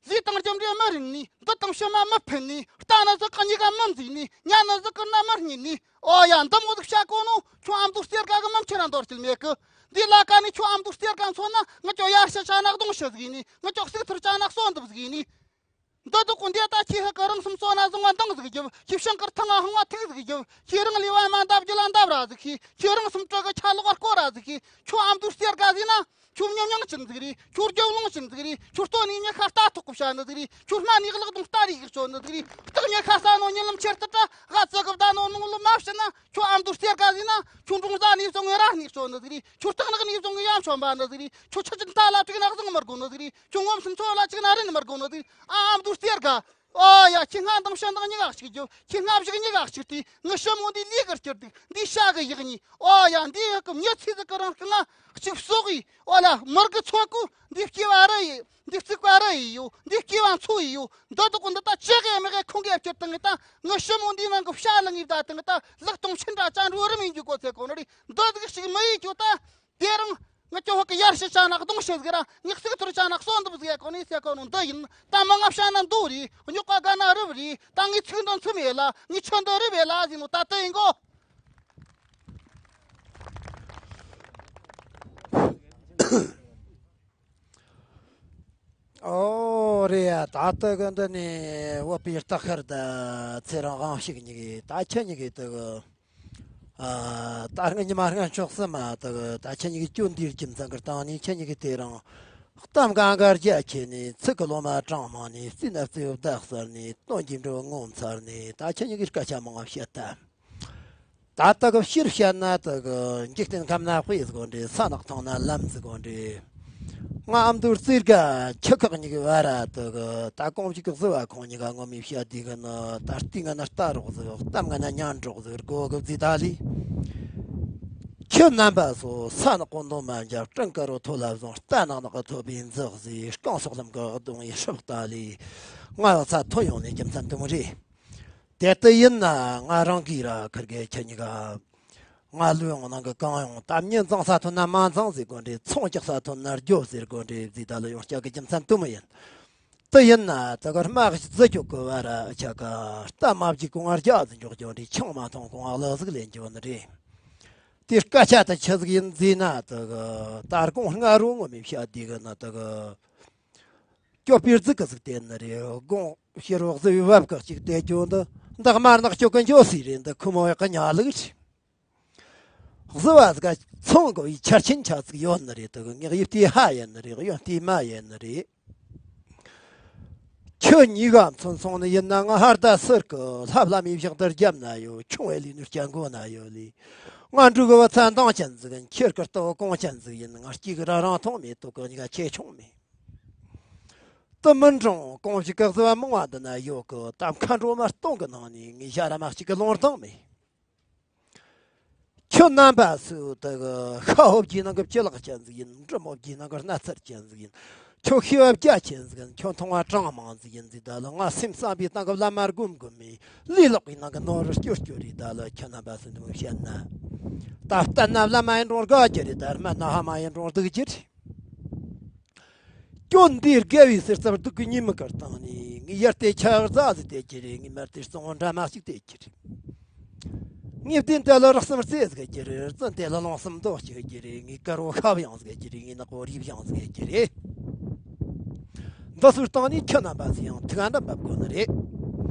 ལུས་དང་རྒྱུ་འབྲས་མི་རིན་ནི། འདི་དང་ཕྱི་མ་མི་ཕན་ནི། རྟ་ནི་ཟིག་གི་གཉིས་ཀ་མི་འཛིན་ནི། ཉ་ནི་ཟིག་གི་སྣ་མི་རྙེད་ནི། ཨོ་ཡ། འདི་མོ་ཟིག་བཤད་གོ་ནོ་ཁྱོད་ཨ་མདོ་སྟེར་དགའ་གི་མི་ཁྱེད་རང་འདོར་སྐྱིད་མེད་གི་འདི་ལ་ཀ་ནི་ཁྱོད་ཨ་མདོ་སྟེར་དགའ་མཚོན་ན་ང་ཁྱོད་ཡར་ཞི་ཆ་ན་གདོང་ཞི་ཟིག་ཡིན་ནི། ང་ཁྱོད་སིག་ཐུར་ཆ་ན་གསོན་འདུབ་ཟིག་ཡིན་ནི། འདི་དུ་ཀུན་དེ་ད་ཁྱི་ཧ་གི་རང་སེམས་གསོ་ན་བཟུང་བ་འདང་ཟིག་རྒྱབ། ཁྱི་བྱང་གི་ཐང་ང་ཧང་བ་ཐིག་ཟིག་རྒྱབ། ཁྱི་རང་ལས་བ་མ་འདབ་རྒྱུ་ལ་འདབ་ར་ཟིག་ཁྱི། ཁྱི་རང་སེམས་སྤྲོ་གི་ཆ་ལོག་བར་སྐོར་ར་ཟིག་ཁྱི། ཁྱོད་ཨ་མདོ་སྟེར་དགའ་ཟིག་ན། ཁྱོད་ཉམས་མྱོང་ཅན་ཟིག་རེད། ཁྱོད་རྒྱུ་ལོང་ཅན་ཟིག་རེད། ཁྱོད་ལྟོ་ནས་ཉི་ཤར་རྟ་ཐོག་གི་བྱ་ནི་ཟིག་རེད། ཁྱོད་སྨྲ་ནས་གླག་དང་རྟ་རིག་གི་སྤྱོད་ནི་ཟིག་རེད། སྟག་ཉི་ཤར་ས་ནོ་ཉི་ལམ་ཆེར་དུ་ཏྲ། ཧ་ཙི་གི་བདའ་ནོ་ནོ་ལོ་མ་བྱིན་ན། ཁྱོད་ཨ་མདོ་སྟེར་དགའ་ཟིག་ན། ཁྱོད་འབྲོང་བཟའ་ནས་བཟུང་ངི་ར་ནས་སྤྱོད་ནི་ཟིག་རེད། ཁྱོད་སྟག་ནག་ནས་བཟུང་ངི་ཡ་མཆོན་པ་ནི་ཟིག་རེད། ཁྱོད་ཆུ་ཅན་ཐ་ལ་ཅིག་ན་བཟང་མི་དགོ་ནི་ཟིག་རེད། ཁྱོད་ངོམ་སུམ་ཚོ་ལ་ཅིག་ན་རིན་མི་དགོ་ནི་ཟིག་རེད། ཨ་ཨ་མདོ་སྟེར་དགའ། ཨོ་ཡ། ཁྱི་ལྔ་འདང་ཕྱི་འདང་གཉིས་ཀ་གཅིག་རྒྱུ། ཁྱི་ལྔ་བཞི་གཉིས་ཀ་གཅིག་དུས། ངི་ཞི་མོ་འདི་ལུས་གི་སྐྱུར་དུས། འདི་ཤ་གི་ཡག་ཉེས། ཨོ་ཡ། འདི་ཡག་གི་མྱི་ཚེ་ཟིག་གི་རང་སྐུ་ང་གཅིག་གསོག་གི། ཨོ་ལ། མར་གི་ཚོ་ཀུ། འདི་སྐྱེ་བ་རི་ཡི། འདི་བརྩིགས་པ་རི་ཡི་ཡོད། འདི་སྐྱེ་བ་མཚོ་ཡི་ཡོད། འདི་དག་གི་འདི་ད་ཅི་གི་མི་གི་ཁོང་གི་ཨ་ཕྱིར་བཏང་གི་ད། ངི་ཞི་མོ་འདི་ནང་གི་བྱ་ལ་ངི་བདའ་བཏང་གི་ད། ལག་སྟོང་ཕྱིན་དྲ་ཅང་འགྲོ་རི་མི་འཇུག་གོ་ཚེ་གོ་ནི་རི་འདི་ཟིག་ཞིག་མི་ཡི་ཁྱོད་ད། དེ་རིང་ངི་ཁྱོད་ཧོ་གི་ཡར་ཞི་ཆ་ན་གདོང་ཞི་ཟིག་ར། ངི་གཙུག་ཐུར་ཆ་ན་གསོན་འདུབ་ཟིག་ཡ་གོ་ནི་ཟེ་གོ་ནོ་འདི་ཡིན། ད་མི་ང་བྱ་ན་མདོ་རི། རྙོག་ག་ག་ན་རི་བ་རི། ད་ངི་ཚིག་འདོན་ཚུམ་ཡེ་ལ། ངི་ཆོ་འདོན་རི་བེ་ལ་ཟིན་ནོ་ད་དེ་ཡིན་གོ། ཨོ་རེད་ཡ། ད་ལྟ་གི་འདི་ནས་བོད་པའི་སྟག་ཤར་དང་ཚེ་རིང་དབང་ཕྱུག་གཉིས་ཀྱིས། ད་ཁྱེད་གཉིས་ཀྱིས་དེ་གི་ཨ། ད་སྔ་ཉི་མ་སྔ་ཕྱོགས་སུ་མ་དེ་གི་ད་ཁྱེད་གཉིས་ཀྱིས་སྐྱོན་འདིར་རྒྱུ་མཚན་གི་སྟེང་ནས། ཁྱེད་གཉིས་ཀྱིས་དེ་རིང་གཏམ་གང་གར་རྒྱ་ཁྱེར་ནས། ཚིག་གི་ལོ་མ་གྲངས་མང་ནས། རྩིས་ན་རྩིས་བདག་གསར་ནས། དོན་གྱི་འགྲོ་ངོ་མཚར་ནས། ད་ཁྱེད་གཉིས་ཀྱིས་སྐད་ཆ་མང་བ་བཤད་ད། ད་ལྟ་གི་ཕྱིར་བཤད་ན་དེ་གི་འཇིག་རྟེན་ཁམས་ན་དཔེ་ཟིག་གོ་འདྲེ། ས་ནག་ཐང་ན་ལམ་ཟིག་གོ་འདྲེ། ང་ཨ་མདོའི་རྩེ་དགའ་ཁྱི་ཁག་གཉིས་ཀྱི་བར་ར་དེ་གི་ད་གོང་ཞིག་གི་བཟི་བ་ཁོང་གཉིས་ཀ་ངོ་མའི་བཤད་དུས་གི་ནི། ད་ལྟའི་ང་ན་ལྟ་རོགས་ཟིག་གཏམ་ང་ན་ཉན་རོགས་ཟིག་དགོ་གི་བཟི་ད་ལི། ཁྱི་རྣམ་པ་ཚོ། ས་ནག་གོ་འདོང་མ་འཇབ། སྤྲིན་དཀར་རོ་ཐོ་ལ་བཟུང་། རྟ་ནག་ནག་གི་ཐོ་བའི་འཛག་ཟིག་རྐང་སོག་ལམ་གི་གདོང་ཡི་སྲབ་ད་ལི། ང་ཡོད་ས་ཐོན་ཡོང་ནས་རྒྱུ་མཚན་དེ་མོ་རེད། དེ་ལྟ་ཡིན་ན་ང་རང་གིས་ར་ཁིར་གེ་ཁྱེད་གཉིས་ཀ་ང་ལོའི་ངོ་ནང་གི་གང་ཡོང་། ད་མྱི་འཛིང་ས་ཐོན་ན་མ་འཛིང་ཟེར་གོ་འདྲེ། ཚོང་རྒྱག་ས་ཐོན་ན་རྒྱོབ་ཟེར་གོ་འདྲེ། བཟི་ད་ལ་ཡོང་སྐྱག་གི་རྒྱུ་མཚན་དུ་མི་ཡིན། དེ་ཡིན་ན་དེ་གར་དམག་ཞིག་བཟི་རྒྱུ་གི་བར་ཆ་ག་རྟ་མ་བརྒྱུག་གོང་ང་རྒྱག་ཟིག་འཇོག་རྒྱུ་འདྲེ། ཆང་མ་འཐུང་གོང་ང་གླུ་ཟིག་ལེན་རྒྱུ་ནི་རེད། དེ་སྐད་ཆ་དེ་ཆི་ཟིག་ཡིན་ཟེར་ན། དེ་གི་ད་དགོང་སྔ་རོ་ངོ་མའི་བཤད་དུས་གི་ནི་དེ་གི་སྐྱོ་པིར་ཟིག་གི་ཟིག་བལྟས་ནི་རེད། དགོང་ཕྱི་རོ་བཟི་བའི་བབ་གི་གཅིག་བལྟས་རྒྱུ་འདི། འདི་དམར་ནག་སྐྱོ་གི་འཇོ་སི་རེད། འདི་ཁུ་མོ་ཡག་གི་ཉག་ལུག་རེད། བཟི་བ་ཟིག་ཚོང་གི་བའི་ཆར་ཆེན་ཆ་ཟིག་ཡོད་ནི་རེད། དེ་གི་ངེག་ཡིབ་ལྟས་ཧ་ཡིན་ནི་རེད། གཡོན་ལྟས་མ་ཡིན་ནི་རེད། ཁྱོད་གཉིས་ཀ་མཚོན་སོང་ནི་ཡིན་ན། ང་ཧར་ད་ཟུར་གི་ལྷབ་ལྷ་མི་བཞག་དར་རྒྱབ་ན་ཡོད། ཆུང་བའི་ལུས་ནི་སྐྱ་མགོ་ན་ཡོད་ལི། ང་འབྲུག་གི་བུ་ཚ་འདང་ཅན་ཟིག་ཡིན། ཁྱེད་ཀྱི་ལྟོ་གོང་ཅན་ཟིག་ཡིན། ང་སྐྱིད་གི་ར་རང་མཐོང་མེད། དོ་གི་གཉིས་ཀ་ཆེ་ཆུང་མེད། དུ་མི་འགྲོ་གོང་ཞིག་གི་བཟི་བ་མང་བ་འདི་ན་ཡོད་གི། ད་མཁའ་འགྲོ་མ་སྟོང་གི་ནང་ནས་ངའི་ཞྭ་ར་མ་གཅིག་གི་ལོང་སྟངས་མེད། ཁྱོད་རྣམ་པ་སུ་དེ་གི་ཤ་ཧོབ་ཀྱི་ནང་གི་བཅུ་ལག་ཅན་ཟིག་ཡིན། འབྲི་མོ་བརྒྱའི་ནང་གི་སྣ་ཚར་ཅན་ཟིག་ཡིན། ཁྱོད་ཤེས་བ་བརྒྱ་ཅན་ཟིག་ཡིན། ཁྱོད་མཐོང་བ་གྲངས་མང་ཟིག་ཡིན་ཟིག་ད་ལ་ང་སེམས་བསམ་པའི་སྟེང་གི་བླ་མ་སྒོམ་སྒོམ་མེད། ལུས་ལག་གི་ནང་གི་ནོར་བུ་སྐྱོར་སྐྱོར་རེད། ད་ལ་ཁྱོད་རྣམ་པ་སུ་འདི་མོ་བཤད་ན། ད་ལྟ་ན་བླ་མ་ཡིན་རུང་དགའ་རྒྱུ་རེད། ད་སྨད་ན་ཕ་མ་ཡིན་རུང་སྡུག་རྒྱུ་རེད། སྐྱོན་འདིར་དགེ་བའི་ཟུར་ཙམ་སྡུག་གི་ཉིན་མི་ཀར་བཏང་ནས། ངས་ཡར་དེ་ཆ་རྫ་ཟིག་བལྟས་ཀྱི་རེད། ངས་མར་དེ་གཙང་བོ་འདྲ་མ་ཞིག་བལྟས་ཀྱི་རེད། ངས་བདེན་དེ་ལ་རགས་སམ་རྩེ་ཟིག་གི་རེད། རྫུན་དེ་ལ་ལོང་སམ་མདོག་ཅིག་གི་རེད། ངས་དཀར་བོ་ཤབ་ཡང་ཟིག་གི་རེད། ངས་ནག་པོ་རིབ་ཡང་ཟིག་གི་རེད། འདི་ཚོའི་སྟེང་ནས་ཁྱོད་རྣམ་པ་ཚོས་ཡང་ཐུགས་འདྲ་འབབ་དགོས་ནི་རེད།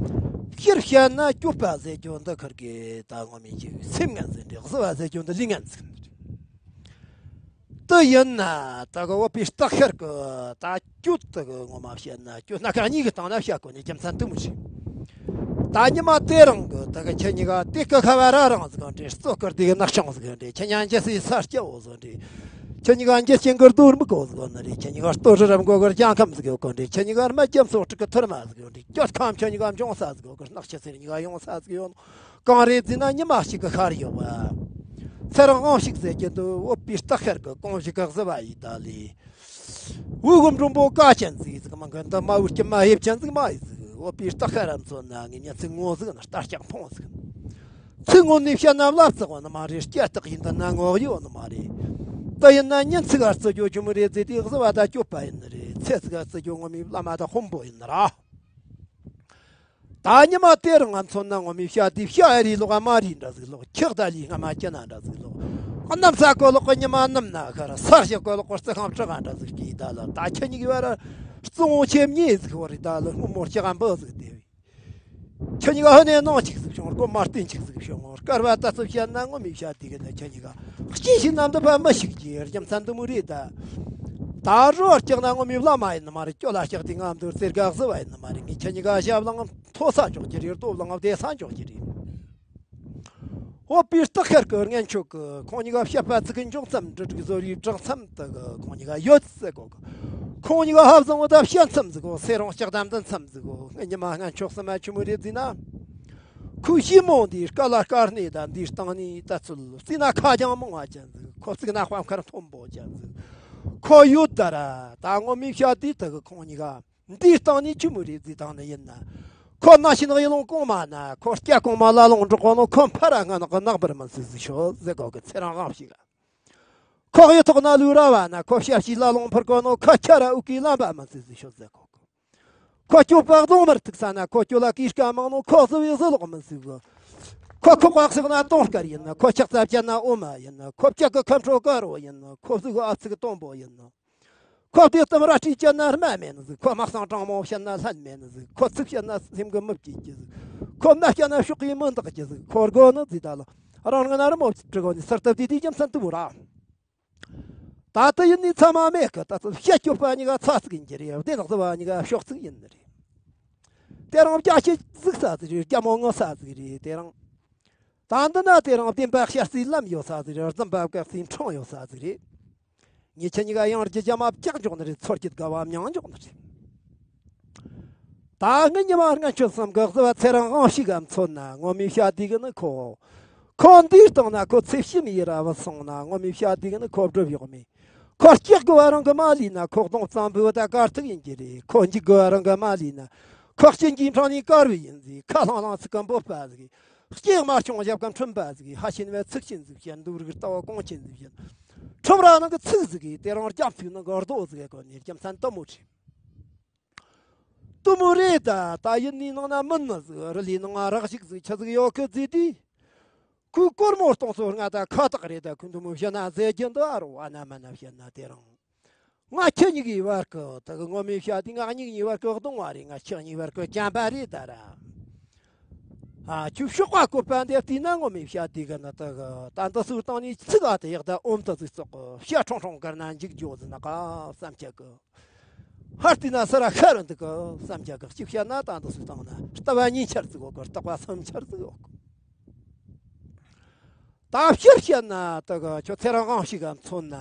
སྤྱིར་བཤད་ན་སྐྱོབ་པ་ཟེར་རྒྱུ་འདི་ཁིར་གི་ད་ངོ་མས་ཅིག་སེམས་ངན་ཟིག་རེད། བཟི་བ་ཟེར་རྒྱུ་འདི་ལུས་ངན་ཟིག་རེད། དེ་ཡིན་ན་ད་གི་བོད་པའི་སྟག་ཤར་གི་ད་སྐྱོ་དེ་གི་ངོ་མ་བཤད་ན། སྐྱོ་སྣ་ཁ་གཉིས་ཀྱི་སྟེང་ན་བཤད་དགོས་ནི་རྒྱུ་མཚན་དེ་མོ་ཞིག་ད་ཉི་མ་དེ་རིང་གི་ད་གི་ཁྱེད་གཉིས་ཀ་དེ་གི་ཁ་བ་ར་རང་ཟིག་འདྲེ། གཙོ་གི་དེ་གི་ནག་ཆུང་ཟིག་འདྲེ། ཁྱེད་གཉིས་འཇིགས་སའི་ས་སྐྱ་བོ་ཟིག་འདྲེ། ཁྱེད་གཉིས་ཀ་འཇིགས་ཆེན་གི་རྡོར་མི་གོ་ཟིག་ནི་རེད། ཁྱེད་གཉིས་ཀ་སྟོད་རི་རམ་གོ་གི་རྒྱང་ཁམས་ཟིག་ཡོད་གི་འདྲེ། ཁྱེད་གཉིས་ཀ་རྨ་རྒྱ་མཚོ་དྲུག་གི་ཐུར་མ་ཟིག་ཡོད་འདྲེ། སྐྱོ་ཁམས་ཁྱེད་གཉིས་ཀ་འབྱུང་ས་ཟིག་ཡོད་གི། སྣག་ཆུ་ཚེ་གཉིས་ཀ་ཡོང་ས་ཟིག་ཡོད་ནོ། གང་རེད་ཟེར་ན་ཉི་མ་གཅིག་གི་ཤར་ཡོད་པ། ཚེ་རིང་དབང་ཕྱུག་ཟེར་གྱི་འདུག་བོད་པའི་སྟག་ཤར་གི་གོང་ཞིག་གི་བཟི་བ་ཡི་ད་ལི། འུ་གུ་མགྲོན་པོ་ཀ་ཅན་ཟིག་ཟིག་མང་གི་འདི་མ་འུ་སྐྱི་མ་ཡེབ་ཅན་ཟིག་མ་ཡི་ཟིག་བོད་པའི་སྟག་ཤར་རམ་ཚོ་ན་ངས་ཉན་ཚིག་ངོ་ཟིག་ན་རྟ་ལྕག་འཕོང་ཟིག་ཚིག་ངོ་ནས་བཤད་ན་ལབ་ཚིག་བ་ནི་མ་རེད། སྐྱ་སྟག་ཡིན་ད་ན་ངོ་ཡོད་ནི་མ་རེད། ད་ཡིན་ན་ཉན་ཚིག་ཨར་ཚི་རྒྱོ་ཆུ་མི་རེད་ཟེར་དེ་བཟི་བ་ད་སྐྱོབ་པ་ཡིན་ནི་རེད། ཚེ་ཚིག་ཨར་ཚི་རྒྱོ་ངོ་མི་བླ་མ་ད་དཔོན་པོ་ཡིན་ནི་ར། ད་ཉི་མ་དེ་རིང་ང་མཚོན་ན་ངོ་མའི་བཤད་དེ་བཤད་ཨ་རི་ལོག་ཨ་མ་རི་འདྲ་ཟིག་ལོག་ཁྱག་ད་ལི་སྔ་མ་ཁྱི་ན་འདྲ་ཟིག་ལོག་གནམ་ས་གོ་ལོག་གི་ཉི་མ་ནམ་ན་ཤར། ས་གཞི་གོ་ལོག་གི་རྩི་ཤིང་བྲག་འདྲ་ཟིག་སྐྱེས་ད་ལ། ད་ཁྱི་གཉིས་ཀྱི་བར་རྩི་བོ་ཆེ་མྱེས་ཟིག་བར་རི་ད་ལ་སྔོན་མོར་ཁྱི་ག་འབུ་ཟིག་དེ་བས། ཁྱི་གཉིས་ཀ་ཧ་ནས་ནང་ཅིག་ཟིག་བྱུང་། རྐོ་མ་སྟེང་ཅིག་ཟིག་བྱུང་། སྐར་བ་ལྟ་ཚུལ་བཤད་ན་ངོ་མའི་བཤད་དེ་གི་ད་ཁྱི་གཉིས་ཀ་སྐྱེས་ཤིག་ནམ་དུ་ཕ་མི་ཤིག་གི་རྒྱུ་མཚན་འདི་མོ་རེད་ད། ད་རོ་བར་སྐྱག་ན་ངོ་མའི་བླ་མ་ཡིན་ནི་མ་རེད། སྐྱོ་ལ་སྐྱག་དེ་ང་མདོར་རྩེར་ག་བཟི་བ་ཡིན་ནི་མ་རེད། ངས་ཁྱེད་གཉིས་ཀ་ཞབས་ལང་མཐོ་ས་འཇོག་གི་རེད། རྡོ་ལང་བདེ་ས་འཇོག་གི་རེད། བོད་པའི་སྟག་ཤར་གི་སྔན་ཆོག་གི་ཁོང་གཉིས་ཀ་བཤད་པ་ཚིག་གི་འཇོག་མཚམས་འབྲུ་དྲུག་བཟོ་རིགས་གྲགས་མཚམས་དུ་གི་ཁོང་གཉིས་ཀ་ཡོད་ཟེར་གོ་གི། ཁོང་གཉིས་ཀ་ཧབ་བཟང་བོ་ད་བཤད་མཚམས་ཟིག་གོ། སེ་རང་ལྕགས་དམ་དུ་མཚམས་ཟིག་གོ། ངའི་ཉི་མ་ལྔ་མཆོག་གསུམ་མ་ཆུ་མོ་རེད་ཟིན་ན། ཁོའི་ཞི་མོ་འདིའི་སྐ་ལ་སྐར་སྣེ་དང་འདིའི་སྟེང་ནས་ད་ཚོད་རྩིས་ན་ཁ་རྒྱང་མང་བ་ཅན་ཟིག་ཁོ་རྩིག་ན་དཔའ་མཁར་མཐོན་པོ་ཅན་ཟིག་ཁོ་ཡོད་ད་ར། ད་ངོ་མའི་བཤད་དུས་དག་གི་ཁོང་གཉིས་ཀ་འདིའི་སྟེང་ནས་ཆུ་མོ་རེད་ཟིན་དང་ནི་ཡིན་ན། ཁོ་ན་ཤི་ནག་ཡི་ལོང་གོང་མ་ན་ཁོ་སྐྱ་གོང་མ་ལ་ལོང་འགྲོ་གོ་ནོ་ཁོ་ཕ་ར་ང་ནག་གི་ནག་པར་མི་སྲིད་ཟིག་ཤོ་ཟེ་གོ་གི་ཚེ་རང་རང་ཞིག་ཁོག་ཡི་ཐོག་ན་ལུས་ར་བ་ན་ཁོ་ཤ་ཤི་ལ་ལོང་འཕུར་གོ་ནོ་ཁོ་ཁྱ་ར་ཨུ་ཀི་ལམ་པ་མི་སྲིད་ཟིག་ཤོ་ཟེ་གོ་གི་ཁོ་སྐྱོ་པག་གདོང་མར་ཐུག་ས་ན་ཁོ་སྐྱོ་ལ་ཀིར་ཀ་མང་ནོ་ཁོ་བཟི་བའི་བཟི་ལོག་མི་སྲིད་གི་ཁོ་ཁོ་ཀ་ཟེག་ན་དོང་དཀར་ཡིན་ན། ཁོ་ཆག་ཙབ་ཅན་ན་འོ་མ་ཡིན་ན། ཁོ་བཅག་གི་ཁམ་ཁྲོ་དཀར་རོ་ཡིན་ན། ཁོ་གཟུགས་ཨ་ཚིག་དོང་པོ་ཡིན་ན། ཁོ་དེ་ལྟར་ར་སྤྲིས་ཅན་ན་སྨྲ་མེད་ནི་ཟིག་ཁོ་དམག་སང་དྲང་མོ་བཤད་ན་ལྷན་མེད་ནི་ཟིག་ཁོ་ཚིག་བཤད་ན་སེམས་གི་མི་བསྐྱིད་ཀྱི་ཟིག་ཁོ་མནའ་བསྐྱལ་ན་ཕྱོགས་ཀྱི་མི་འདག་ཀྱི་ཟིག་ཁོ་དགོ་ནི་ཟིག་ད་ལ་རང་ང་ན་རི་མོ་བྲི་གོ་ནི་སར་ཏབ་དེ་དེ་རྒྱུ་མཚན་དུ་བུ་ར། ད་ལྟ་ཡིན་ནི་ཚ་མ་མེད་གི་ད་ཚོད་བཤད་སྐྱོ་པ་གཉིས་ཀ་ཚ་ཚིག་ཡིན་གྱི་རེད། བདེ་ནག་ཚ་བ་གཉིས་ཀ་ཕྱོགས་ཚིག་ཡིན་ནི་རེད། དེ་རང་རྒྱ་ཆེ་ཟིག་ས་ཟིག་རེད། རྒྱ་མོ་ངོ་ས་ཟིག་རེད། དེ་རང་། ད་འདི་ན་དེ་རིང་བདེན་པ་བཤད་སའི་ལམ་ཡོད་ས་ཟིག་རེད། རྫུན་པ་བཀག་སའི་འཕྲང་ཡོད་ས་ཟིག་རེད། ངས་ཁྱེད་གཉིས་ཀ་ཡང་རྒྱུ་རྒྱ་མ་བཀྱག་འཇོག་ནི་རེད། ཚོར་གྱི་དགའ་བ་མྱང་འཇོག་ནི་རེད། ད་ངའི་ཉི་མ་ལྔ་མཆོད་གསུམ་གི་གཟི་བ་ཚེ་རིང་དབང་ཞིག་གམ་མཚོན་ན་ངོ་མའི་བཤད་དུས་གི་ནི་ཁོ། ཁོ་འདིའི་སྟེང་ན་ཁོ་ཚེ་ཕྱི་མའི་ར་བ་སོང་ན་ངོ་མའི་བཤད་དུས་གི་ནི་ཁོ་སྒྲུབ་ཡོག་མེད། ཁོ་སྐྱག་གི་བ་རང་གི་མ་ལུས་ན། ཁོ་གདོང་གཙང་པོའི་བུ་ད་དཀར་ཐིག་ཡིན་གྱི་རེད། ཁོ་འཇིག་གི་བ་རང་གི་མ་ལུས་ན། ཁོ་གཅིན་གྱི་འཕྲང་ནས་དཀར་བུ་ཡིན་ཟིག་ཁ་ལྷང་ལྷང་ཚིག་གི་འབོད་པ་ཟིག་སྐྱེས་དམར་ཆུང་ཞབས་ཀྱི་འཁྲུན་པ་ཟིག་ཧ་ཤེས་པའི་ཚིག་ཆེན་ཟིག་བཤད། འདུག་རིགས་ལྟ་བ་གོང་ཆེན་ཟིག་བཤད། ཁྲོམ་ར་ནང་གི་ཚིག་ཟིག་གིས་དེ་རང་རྒྱབ་ཚིག་ནང་གི་རྡོ་ཟིག་གི་སྒོ་ནས་རྒྱུ་མཚན་དུ་མོ་ཁྲིད། དུ་མོ་རེད་ད། ད་ཡིན་ནི་ནང་ན་མིན་ནི་ཟིག་རི་ལི་ནང་ང་རག་ཞིག་ཟིག་ཆི་ཟིག་ཡོད་གི་ཟིག་དུས། ཁོའི་སྒོར་མོ་སྟོང་ཚོ་ལྔ་ད་ཁ་བཏགས་རེད། ད་ཁོའི་དུ་མོ་བཤད་ན་ཟེར་རྒྱུ་འདི་ཨ་རོ་ཨ་ན་མ་ན་བཤད་ན་དེ་རང་། ང་ཁྱེད་གཉིས་ཀྱི་བར་གི་ད་གི་ངོ་མའི་བཤད་དུས་ང་གཉིས་གཉིས་བར་གི་གདོང་བ་རེད། ང་ཁྱེད་གཉིས་བར་གི་བྱམས་པ་རེད་ད་ར། ཨ་ཁྱོད་ཤོག་པ་བཀོད་པ་འདི་བལྟས་ན་ངོ་མའི་བཤད་དུས་གི་ནི་ད་གི་ད་འདི་སུའི་སྟེང་ནས་ཚིག་ཨ་དེ་ཡག་ད་ཨོམ་ད་ཟིག་བཙོག་གི་བཤད་ཁྲོང་ཁྲོང་གར་ན་འཇིག་འཇོག་ཟིན་ན་ག་བསམ་ཁྱེད་གི་ཧར་བལྟས་ན་སི་ར་ཤ་རུ་འདུག་གི་བསམ་ཁྱེད་གི་གཅིག་བཤད་ན་ད་འདི་སུའི་སྟེང་ན་ལྟ་བ་གཉིས་ཆར་ཟིག་ཡོད་གི་ལྟ་བ་གསུམ་ཆར་ཟིག་ཡོད་གི་ད་ཕྱིར་བཤད་ན་ད་གི་ཁྱོད་ཚེ་རིང་དབང་ཞིག་གམ་མཚོན་ན།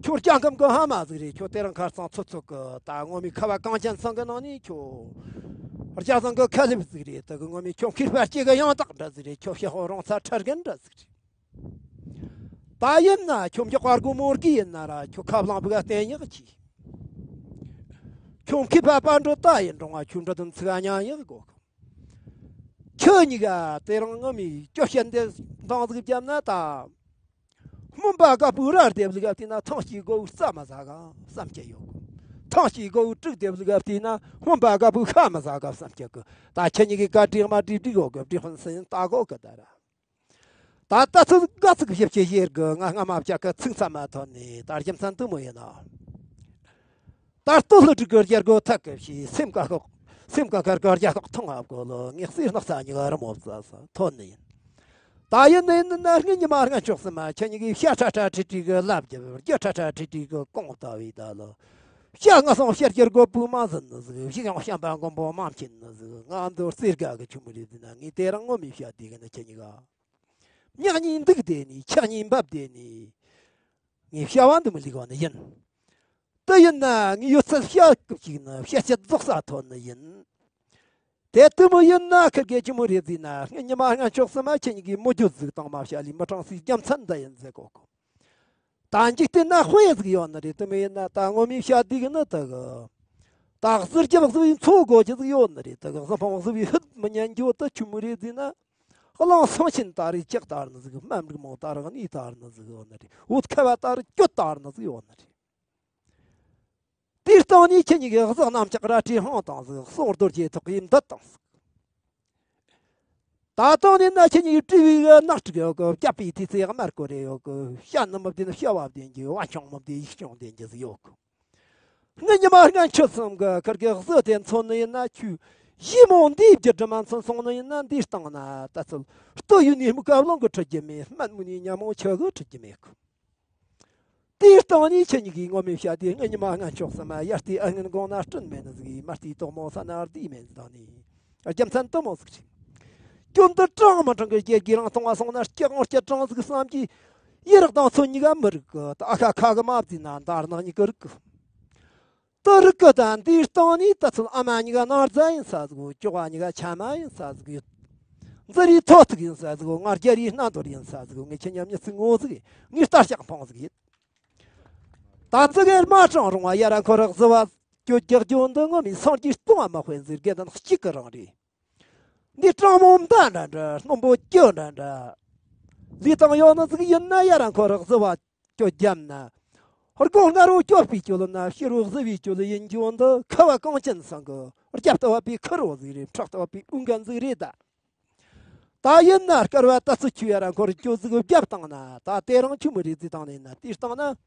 ཁྱོད་སྐྱ་ཁམ་གི་ཧ་མ་ཟིག་རེད། ཁྱོད་དེ་རིང་ཁར་ཚང་ཚོད་ཚོད་གི་ད་ངོ་མའི་ཁ་བ་གངས་ཅན་ཚང་གི་ནང་ནས་ཁྱོད་རྒྱ་བཟང་གི་ཁ་ལེབ་ཟིག་རེད། ད་གི་ངོ་མའི་ཁྱོད་མཁས་པ་སྐྱེ་གི་ཡང་དག་འདྲ་ཟིག་རེད། ཁྱོད་ཤེས་ཧོ་རོང་ཚ་ཁྲ་རྒན་འདྲ་ཟིག་རེད། ད་ཡིན་ན་ཁྱོད་མགྱོགས་པར་སྒོ་མོར་གི་ཡིན་ན་ར་ཁྱོད་ཁ་བླངས་བུ་ག་བསྟན་ཡག་གི་ཁྱོད་མཁས་པ་པ་འགྲོ་ད་ཡིན་རུང་ང་ཁྱོད་འདྲ་དུ་ཚིག་ག་ཉན་ཡག་གོ་གི་ཁྱོད་གཉིས་ཀ་དེ་རིང་ངོ་མའི་སྐྱོ་བཤད་འདི་འདང་ཟིག་བརྒྱབ་ན་ད། སྨོན་པ་དཀར་པོའི་རར་སྡེབ་ཟིག་བལྟས་ན་ཐང་སྐྱེས་སྒོ་བུ་རྩྭ་མ་ཟ་ག་བསམ་སྐྱེ་ཡོད་གི་ཐང་སྐྱེས་སྒོ་བུ་དྲུག་སྡེབ་ཟིག་བལྟས་ན་སྨོན་པ་དཀར་པོའི་ཤ་མ་ཟ་ག་བསམ་སྐྱེ་གི་ད་ཁྱེད་གཉིས་ཀའི་བཀའ་དྲིན་མ་དྲིན་དྲིན་གོ་གི་དྲིན་ཕན་སེམས་ལྟ་གོ་གི་ད་ར། ད་ལྟ་ཚོད་དགའ་ཚིག་ཞིབ་ཆེ་ཡེར་གི་ང་སྔ་མ་བཅའ་གི་ཚིག་མཚམས་མ་ཐོན་ནས་ད་རྒྱུ་མཚན་དུ་མོ་ཡིན་ནོ། ད་ལྟོ་ལྷུ་དྲུག་གི་རྒྱལ་སྒོ་ཐག་གི་ཕྱིས་སེམས་ཀ་ཁོག་སེམས་ཀ་ཁར་གི་རྒྱ་ཁོག་ཐང་ཨབ་གོ་ལོ་ངེག་སེར་སྣག་ཚ་གཉིས་ཀ་རི་མོ་བཙལ་ས་ཐོན་ནི་ཡིན། ད་ཡིན་ནི་ཡིན་ན་སྔོན་ཉི་མ་ལྔ་མཆོག་གསུམ་མ་ཁྱེད་གཉིས་ཀྱིས་ཤ་ཁྲ་ཁྲ་ཁྲི་ཁྲི་གི་ལབ་རྒྱབ་རྒྱ་ཁྲ་ཁྲ་ཁྲི་ཁྲི་གི་གོང་ལྟ་བའི་ད་ལོ། ཤ་ང་སོང་ཤར་གྱི་སྒོ་སྤུ་མ་ཟིན་ནི་ཟིག་བཞི་ཡང་བཤམས་པ་མགོན་པོ་མ་མཁྱེན་ནི་ཟིག་ང་འདོར་རྩེ་དགའ་གི་ཆུ་མོ་རེད་ཟིན་ན་ངས་དེ་རང་ངོ་མི་བཤད་དེ་གི་ནི་ཁྱེད་གཉིས་ཀ། མྱག་གཉིས་འདུག་བསྡད་ནི་ཆག་གཉིས་འབབ་བསྡད་ནི། ངས་བྱ་བ་འདི་མི་ལུས་གོ་ནི་ཡིན། དེ་ཡིན་ན་ངས་ཡོད་ཚད་བྱ་སྐབས་ཅིག་ནི་བྱ་སྤྱད་རྫོགས་ས་ཐོན་ནི་ཡིན། དེ་དུ་མི་ཡིན་ན་ཁིར་གེ་ཅི་མོ་རེད་ཟིན་ན་སྔོན་ཉི་མ་ལྔ་མཆོག་གསུམ་མ་ཁྱེད་གཉིས་ཀྱིས་མོ་རྒྱུད་ཟིག་དང་མ་བྱ་ལས་མི་གྲངས་སུའི་རྒྱུ་མཚན་འདི་ཡིན་ཟེར་གོ་གོ། ད་འཇིག་རྟེན་ན་དཔེ་ཟིག་ཡོད་ནི་རེད། དུ་མི་ཡིན་ན་ད་ངོ་མའི་བྱ་དེ་གི་ནི་དུ་གི་ད་གཟི་རྒྱབ་གཟི་བའི་མཚོ་དགོས་ཀྱི་ཟིག་ཡོད་ནི་རེད། དུ་གི་གཟི་ཕང་གཟི་བའི་ཧུད་མི་ཉན་རྒྱུ་དུ་ཆུ་མོ་རེད་ཟིན་ན། གླང་སེང་ཆེན་ད་རེས་ལྕགས་དར་ནི་ཟིག་སྨན་འབྲུག་མོ་ད་རེས་གནས་དར་ནི་ཟིག་ཡོད་ནི་རེད། འོད་ཁ་བ་ད་རེས་སྐྱོད་དར་ནི་ཟིག་ཡོད་ནི་རེད། དེའི་སྟེང་ནས་ཁྱེད་གཉིས་ཀྱི་གཟི་གནམ་ལྕགས་རལ་གྲིའི་ཧང་དང་ཟིག་གསུང་རྡོ་རྗེ་ཐོག་གིས་འདི་དང་ཟིག་ད་ལྟ་ནས་ན་ཁྱེད་གཉིས་ཀྱི་སྤྲེའུའི་ནག་དྲུག་ཡོད་གི་རྒྱབ་པའི་དུས་ཚེ་དམར་སྐོར་རེ་ཡོད་གི་བཤད་ནི་མི་བདེན་བྱ་བ་བདེན་གྱི་བ་ཆུང་མི་བདེན་ཡིག་ཆུང་བདེན་གྱི་ཟིག་ཡོད་གི་སྔོན་ཉི་མ་ལྔ་མཆོད་གསུམ་གི་ཁིར་གི་གཟི་དེ་མཚོན་ནི་ཡིན་ན་ཁྱོས་ཞི་མོ་འདིའི་རྒྱུ་དྲི་མ་མཚོན་སོང་ནི་ཡིན་ན། འདིའི་སྟེང་ན་ད་ཚོད་ལྟོ་ཡོད་ནི་སྨུག་ཀ་རླུང་གི་འཁྲུད་རྒྱུ་མེད། སྨན་མུ་ནི་ཉ་མོ་ཆུ་གི་འཁྲུད་རྒྱུ་མེད་གི་དེའི་སྟེང་ནས་ཁྱེད་གཉིས་ཀྱིས་ངོ་མའི་བཤད་དེ་སྔོན་ཉི་མ་ལྔ་མཆོད་གསུམ་མ་ཡར་ལྟའི་ཨ་སྔོན་དགོང་ན་སྤྲིན་མེད་ནི་ཟིག་མར་ལྟའི་དོག་མོ་ས་ན་རྡུལ་མེད་ནི་དང་ནི་རྒྱུ་མཚན་དུ་མོ་ཟིག་རེད། སྐྱོན་འདི་དྲང་མི་དྲང་གི་རྒྱལ་གྱི་རང་མཐོང་བ་སོང་ན་སྐྱག་ངོ་སྐྱག་དྲང་ཟིག་བསམ་གྱི། ཡི་རག་དང་ཚོད་གཉིས་ཀ་མི་རིག་གི་ད་ཨ་ཁ་ཁ་གི་མ་བརྩིས་ན་འདར་ནག་གཉིས་ཀ་རིག་གི་དེ་རིག་གི་ད་འདིའི་སྟེང་ནས་ད་ཚོད་ཨ་མ་གཉིས་ཀ་ནོར་རྫ་ཡིན་ས་ཟིག་གོ། ཀྱོག་པ་གཉིས་ཀ་ཆ་མ་ཡིན་ས་ཟིག་ཡོད། མཛུ་རིའི་ཐོ་ཐུག་ཡིན་ས་ཟིག་གོ། ང་རྒྱལ་རིའི་སྣ་འདོར་ཡིན་ས་ཟིག་གོ། ངས་ཁྱེད་ཉམས་ཉི་ཚིག་ངོ་ཟིག་ཡིན། ངས་རྟ་ལྕག་འཕངས་ཟིག་ཡིན། ད་ཙི་གེར་མ་གྲང་རུང་བ་ཡ་ར་ཁོ་རག་བཟི་བ་སྐྱོ་རྒྱག་རྒྱུ་འདི་ངོ་མའི་སངས་རྒྱས་སྟོང་བ་མ་དཔེ་ཟིག་དགེ་འདུན་གཅིག་གི་རང་རེད། འདི་སྤྲང་མོ་མདའ་འདྲ་འདྲ། སྣུམ་པོ་སྐྱོ་འདྲ་འདྲ། ལུས་དང་ཡོད་ནི་ཟིག་ཡིན་ན་ཡ་ར་ཁོ་རག་བཟི་བ་སྐྱོ་རྒྱབ་ན། སྒོ་ང་རོ་སྐྱོ་པའི་སྐྱོ་ལ་ན། ཕྱི་རོ་བཟི་བའི་སྐྱོ་ལ་ཡིན་རྒྱུ་འདི་ཁ་བ་གངས་ཅན་ཚང་གི་རྒྱབ་ལྟ་བ་པའི་ཁུར་བོ་ཟིག་རེད། ཕྲག་ལྟ་བ་པའི་དབུགས་འགན་ཟིག་རེད་ད། ད་ཡིན་ན་སྐར་བ་ད་ཚོད་ཁྱོད་ཡ་ར་ཁོ་ར་སྐྱོ་ཟིག་རྒྱབ་བཏང་ན། ད་དེ་རང་ཆུ་མི་རེད་ཟིག་བཏང་ནས་ན། དེ་བཏང་ན།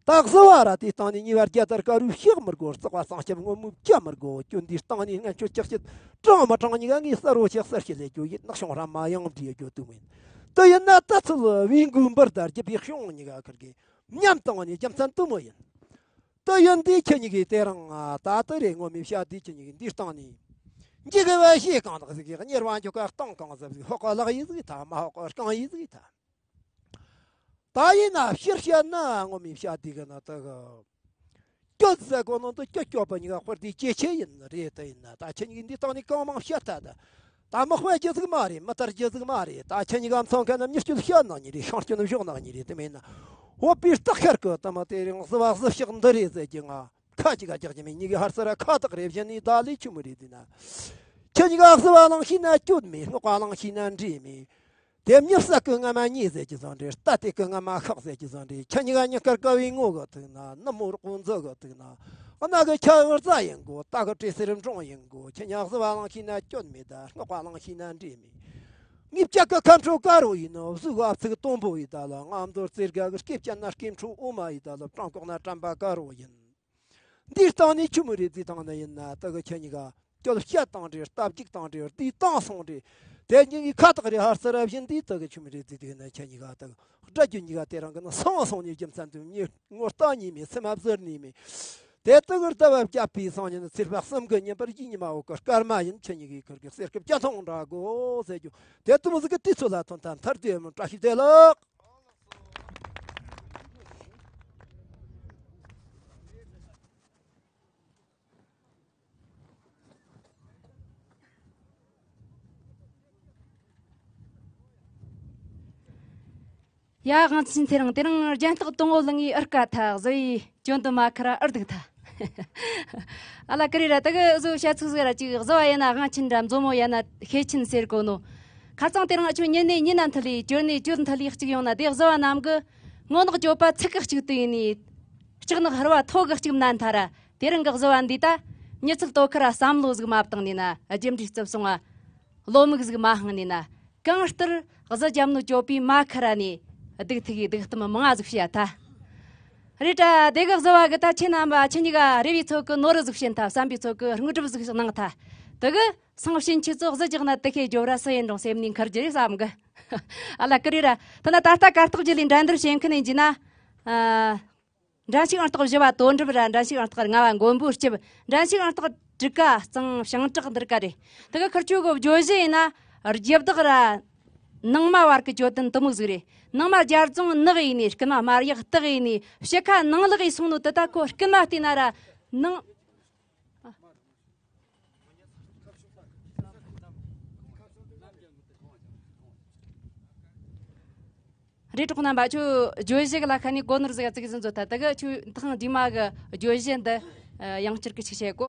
ད་བཟི་བ་ར་དེ་སྟེང་ནས་ཉེ་བར་རྒྱ་དར་དཀར་རུ་ཕྱག་མི་དགོ། རྩག་པ་གཙང་ཆབ་སྔོན་མོ་བཅའ་མི་དགོ། སྐྱོན་འདིའི་སྟེང་ནས་ངན་སྐྱོན་ལྕགས་ཀྱི་གྲངས་མི་གྲངས་གཉིས་ཀ་ངས་གསར་རོ་ཆགས་གསར་ཤི་ལས་རྒྱུ་ཡིན། ནག་ཤོང་ར་མ་ཡང་བྲིས་རྒྱུ་དུ་མིན། དེ་ཡིན་ན་ད་ཚོད་བེའུ་མགོའི་འབུར་དར་རྒྱུ་བེའུ་གཤོང་གཉིས་ཀ་ཁུར་གི་མཉམ་བཏང་ནས་རྒྱུ་མཚན་དུ་མོ་ཡིན། དེ་ཡིན་དུས་ཁྱེད་གཉིས་ཀས་དེ་རིང་ད་ལྟ་རེ་ངོ་མའི་བཤད་དུས་ཁྱེད་གཉིས་ཀས་འདིའི་སྟེང་ནས་འཇིག་གི་བ་ཤེས་གང་ལགས་ཟིག་གི་གཉེར་བ་འཇོག་ག་གཏོང་གང་ཟབ་ཟིག་ཧོག་ག་ལག་ཡིན་ཟིག་ད་མ་ཧོག་ག་རྐང་ཡིན་ཟིག་ད། ད་ཡིན་ན་ཕྱིར་བཤད་ན་ངོ་མའི་བཤད་དུས་གི་ན་ད་གི་སྐྱོ་ཟེར་གོ་ནོ་འདི་སྐྱོ་སྐྱོ་པ་གཉིས་ཀ་དཔེར་དེ་ཇེ་ཆེ་ཡིན་རེད། དེ་ཡིན་ན་ད་ཁྱེད་གཉིས་འདི་སྟེང་ནས་གང་མང་བཤད་ཐལ་ད། ད་མི་དཔེ་རྒྱུ་ཟིག་མ་རེད། མི་ལྟར་རྒྱུ་ཟིག་མ་རེད། ད་ཁྱེད་གཉིས་ཀ་མཚོན་མཁན་ན་མྱི་སྐྱོ་བཤད་ནག་གཉིས་རེད། ཤིང་སྐྱོ་བཞོག་ནག་གཉིས་རེད། དེ་མིན་ན་བོད་པའི་སྟག་ཤར་གི་ད་མ་དེ་རིང་བཟི་བ་བཟི་ཕྱག་འདི་རེད་ཟེར་གྱི་ང་ཁ་ཅིག་ག་རྒྱག་གི་མེད། གཉིས་ཀའི་ཧར་སེ་ར་ཁ་བཏགས་རེ་བཞིན་ནས་ད་ལས་ཆུ་མི་རེད་འདི་ན། ཁྱེད་གཉིས་ཀ་བཟི་བ་ལང་ཤེས་ན་སྐྱོན་མེད། སྔགས་པ་ལང་ཤེས་ན་འདྲེ་མེད། དེ་མྱི་བསད་གི་རྔ་མ་ཉོས་ཟེར་གྱི་བཟོ་འདྲེ། རྟ་དེ་གི་རྔ་མ་ཤག་ཟེར་གྱི་བཟོ་འདྲེ། ཁྱེད་གཉིས་ཀ་ཉིན་དཀར་དཀར་བའི་ངོ་གི་ཐུག་ན། ནུབ་མོ་རོག་པོ་མཛོ་གི་ཐུག་ན། གནའ་གི་ཆ་འུར་རྩ་ཡིན་གོ། རྟ་གི་བྲེ་སེར་འབྲོང་ཡིན་གོ། ཁྱེད་གཉིས་བཟི་བ་ལང་ཤེས་ན་སྐྱོན་མེད་ད། སྔགས་པ་ལང་ཤེས་ན་འདྲེ་མེད། ངའི་སྐྱ་གི་ཁ་འཕྲོ་དཀར་རོ་ཡིན་ནོ། གཟུགས་ཨབ་ཚིག་དུམ་བུ་ཡིན་ད་ལ། ང་མདོར་རྩེ་དགའ་གི་སྐེ་བཅད་ན་སྐེ་འཕྲོ་དབུ་མ་ཡིན་ད་ལ། བྲང་ཁོག་ན་བྲན་པ་དཀར་རོ་ཡིན། འདིའི་སྟེང་ནས་ཆུ་མི་རེད་ཟིག་བཏང་ན་ཡིན་ན་ད་གི་ཁྱེད་གཉིས་ཀ་སྐྱོད་བཤད་བཏང་རེད། རྟ་རྒྱུག་བཏང་རེད། དེའི་བཏང་སོང་རེད། དེ་གཉིས་ཀྱི་ཁ་བཏགས་རེ་ཧར་སེ་ར་བཞིན་དེ་ད་གི་ཆུ་མི་རེད་ཟིག་དེ་ཡིན་ན་ཁྱེད་གཉིས་ཀ་ད་གི་དགྲ་རྒྱུ་གཉིས་ཀ་དེ་རང་གི་ན་སང་སོང་ནས་རྒྱུ་མཚན་དུ་མྱི་ངོ་ལྟ་ཉེས་མེད། སེམས་མ་བཟོད་ནས་མེད། དེ་ད་གི་ལྟ་བ་བརྒྱབ་པའི་སང་ཉིན་ཚེས་པ་གསུམ་གི་ཉིན་པར་ཡིད་ཉི་མ་འོག་གི་སྐར་མ་ཡིན། ཁྱེད་གཉིས་ཀྱི་ཁུར་གི་གསེར་སྐུ་བརྒྱ་ཐོང་འདྲ་དགོས་ཟེར་རྒྱུ་དེ་དུ་མོ་ཟིག་གི་དུས་ཚོད་ལ་ཐོན་ཐལ། མཐར་དུ་ཡོད་མོ་བཀྲ་ཤིས་བདེ་ལེགས། ཡ། དབང་ཆེན་ཚེ་རིང་། དེ་རིང་རྒྱན་རྟགས་དང་བོ་ལ་ངའི་ཨར་ཀ་ཐ་བཟོ་ཡི་གྱོན་དུ་མ་ཁར་ཨར་སྡུག་ཐ། ཨ་ལ་ཀི་རི་ར་ད་གི་བཟོ་བྱ་ཚུགས་ཟིག་ར་ཅིག་བཟོ་བ་ཡིན་ན་དབང་ཆེན་འདྲ། མཛོ་མོ་ཡིན་ན་ཤེད་ཆེན་ཟེར་གོ་ནོ། ཁ་རྩང་དེ་རིང་ཨ་ཆོ་ཉིན་ནས་ཉིན་ན་མཐུ་ལི། གྱོད་ནས་གྱོད་མཐུ་ལི་གཅིག་ཡོང་ན། དེ་བཟོ་བ་རྣམས་གི་ངོ་ནག་གྱོད་པ་ཚིག་གི་གཅིག་ཏུ་ཡིན་ནི། ལྕགས་ནག་ཧར་བ་ཐོ་གི་གཅིག་མནན་མཐའ་ར། དེ་རིང་གི་བཟོ་བ་འདི་ད་མྱི་ཚུལ་དོ་ཁུར་ར་བསམ་བློ་ཟིག་མ་བཏང་ནི་ན། རྒྱུ་འབྲས་རྩུབ་སོང་བ། བློ་མིག་ཟིག་མ་ཧང་ནི་ན། གང་ལྟར་གཟི་རྒྱབ་ནོ་གྱོད་པའི་མ་ཁ་ར་ནི། སྡུག་ཐུག་གི་སྡུག་གཏམ་མང་ང་ཟིག་བཤད་ཐལ། རེད་དྲ། དེ་གི་བཟོ་བ་གི་ད་ཁྱེད་རྣམ་པ་ཁྱེད་གཉིས་ཀ་རེ་བའི་ཚོད་གི་ནོར་བུ་ཟིག་བྱིན་ཐལ། བསམ་པའི་ཚོད་གི་དངོས་གྲུབ་ཟིག་གནང་ཐལ། དེ་གི་སང་ཕྱིན་ཆད་ཚོ་གཟི་རྒྱག་ན་དེ་ཁའི་རྒྱོབ་ར་སུ་ཡིན་རུང་སེམས་ནས་འཁུར་རྒྱུ་རེད་བསམ་གི། ཨ་ལ་ཀི་རི་ར། ཐ་ན་ད་ལྟ་གར་སྟེགས་བརྒྱུད་ལས་འགྲན་བསྡུར་བྱེད་མཁན་ཡིན་གྱི་ན། ཨ། འགྲན་ཞུགས་ཨང་རྟགས་བཞི་བ་དོན་གྲུབ་ར། འགྲན་ཞུགས་ཨང་རྟགས་ལྔ་བ་མགོན་པོ་སྐྱབས། འགྲན་ཞུགས་ཨང་རྟགས་དྲུག་ཀ་གཙང་ཞིང་བྲག་འདིར་ཀ་རེད། དེ་ག་ཁུར་ཆོ་གི་བརྗོད་གཞི་ཡིན་ན། རྒྱབ་བདག་ར་ནང་མ་བར་གི་གྱོད་དོན་དུ་མུག་ཟིག་རེད། ནང་མ་རྒྱལ་རྫོང་ནག་ཡིན་ནི། རྐུན་མ་དམར་ཡག་སྟག་ཡིན་ནི། ཕྱི་ཁ་ནང་ལག་ཡིན་སོང་ནོ་དེ་ད་ཁོ་རྐུན་མ་བལྟས་ན་ར་ནང་། རེད། གྲོགས་རྣམ་པ། ཁྱོད་བརྗོད་གཞི་གི་ལ་ཁ་ནས་གོ་ནོར་ཟིག་ཙིག་ཟིག་མཛོད་ཐལ། དེ་གི་ཁྱོད་ཐེངས་རྗེས་མ་གི་བརྗོད་གཞི་འདི་ཡང་བསྐྱར་གི་ཆིག་བཤད་གོ།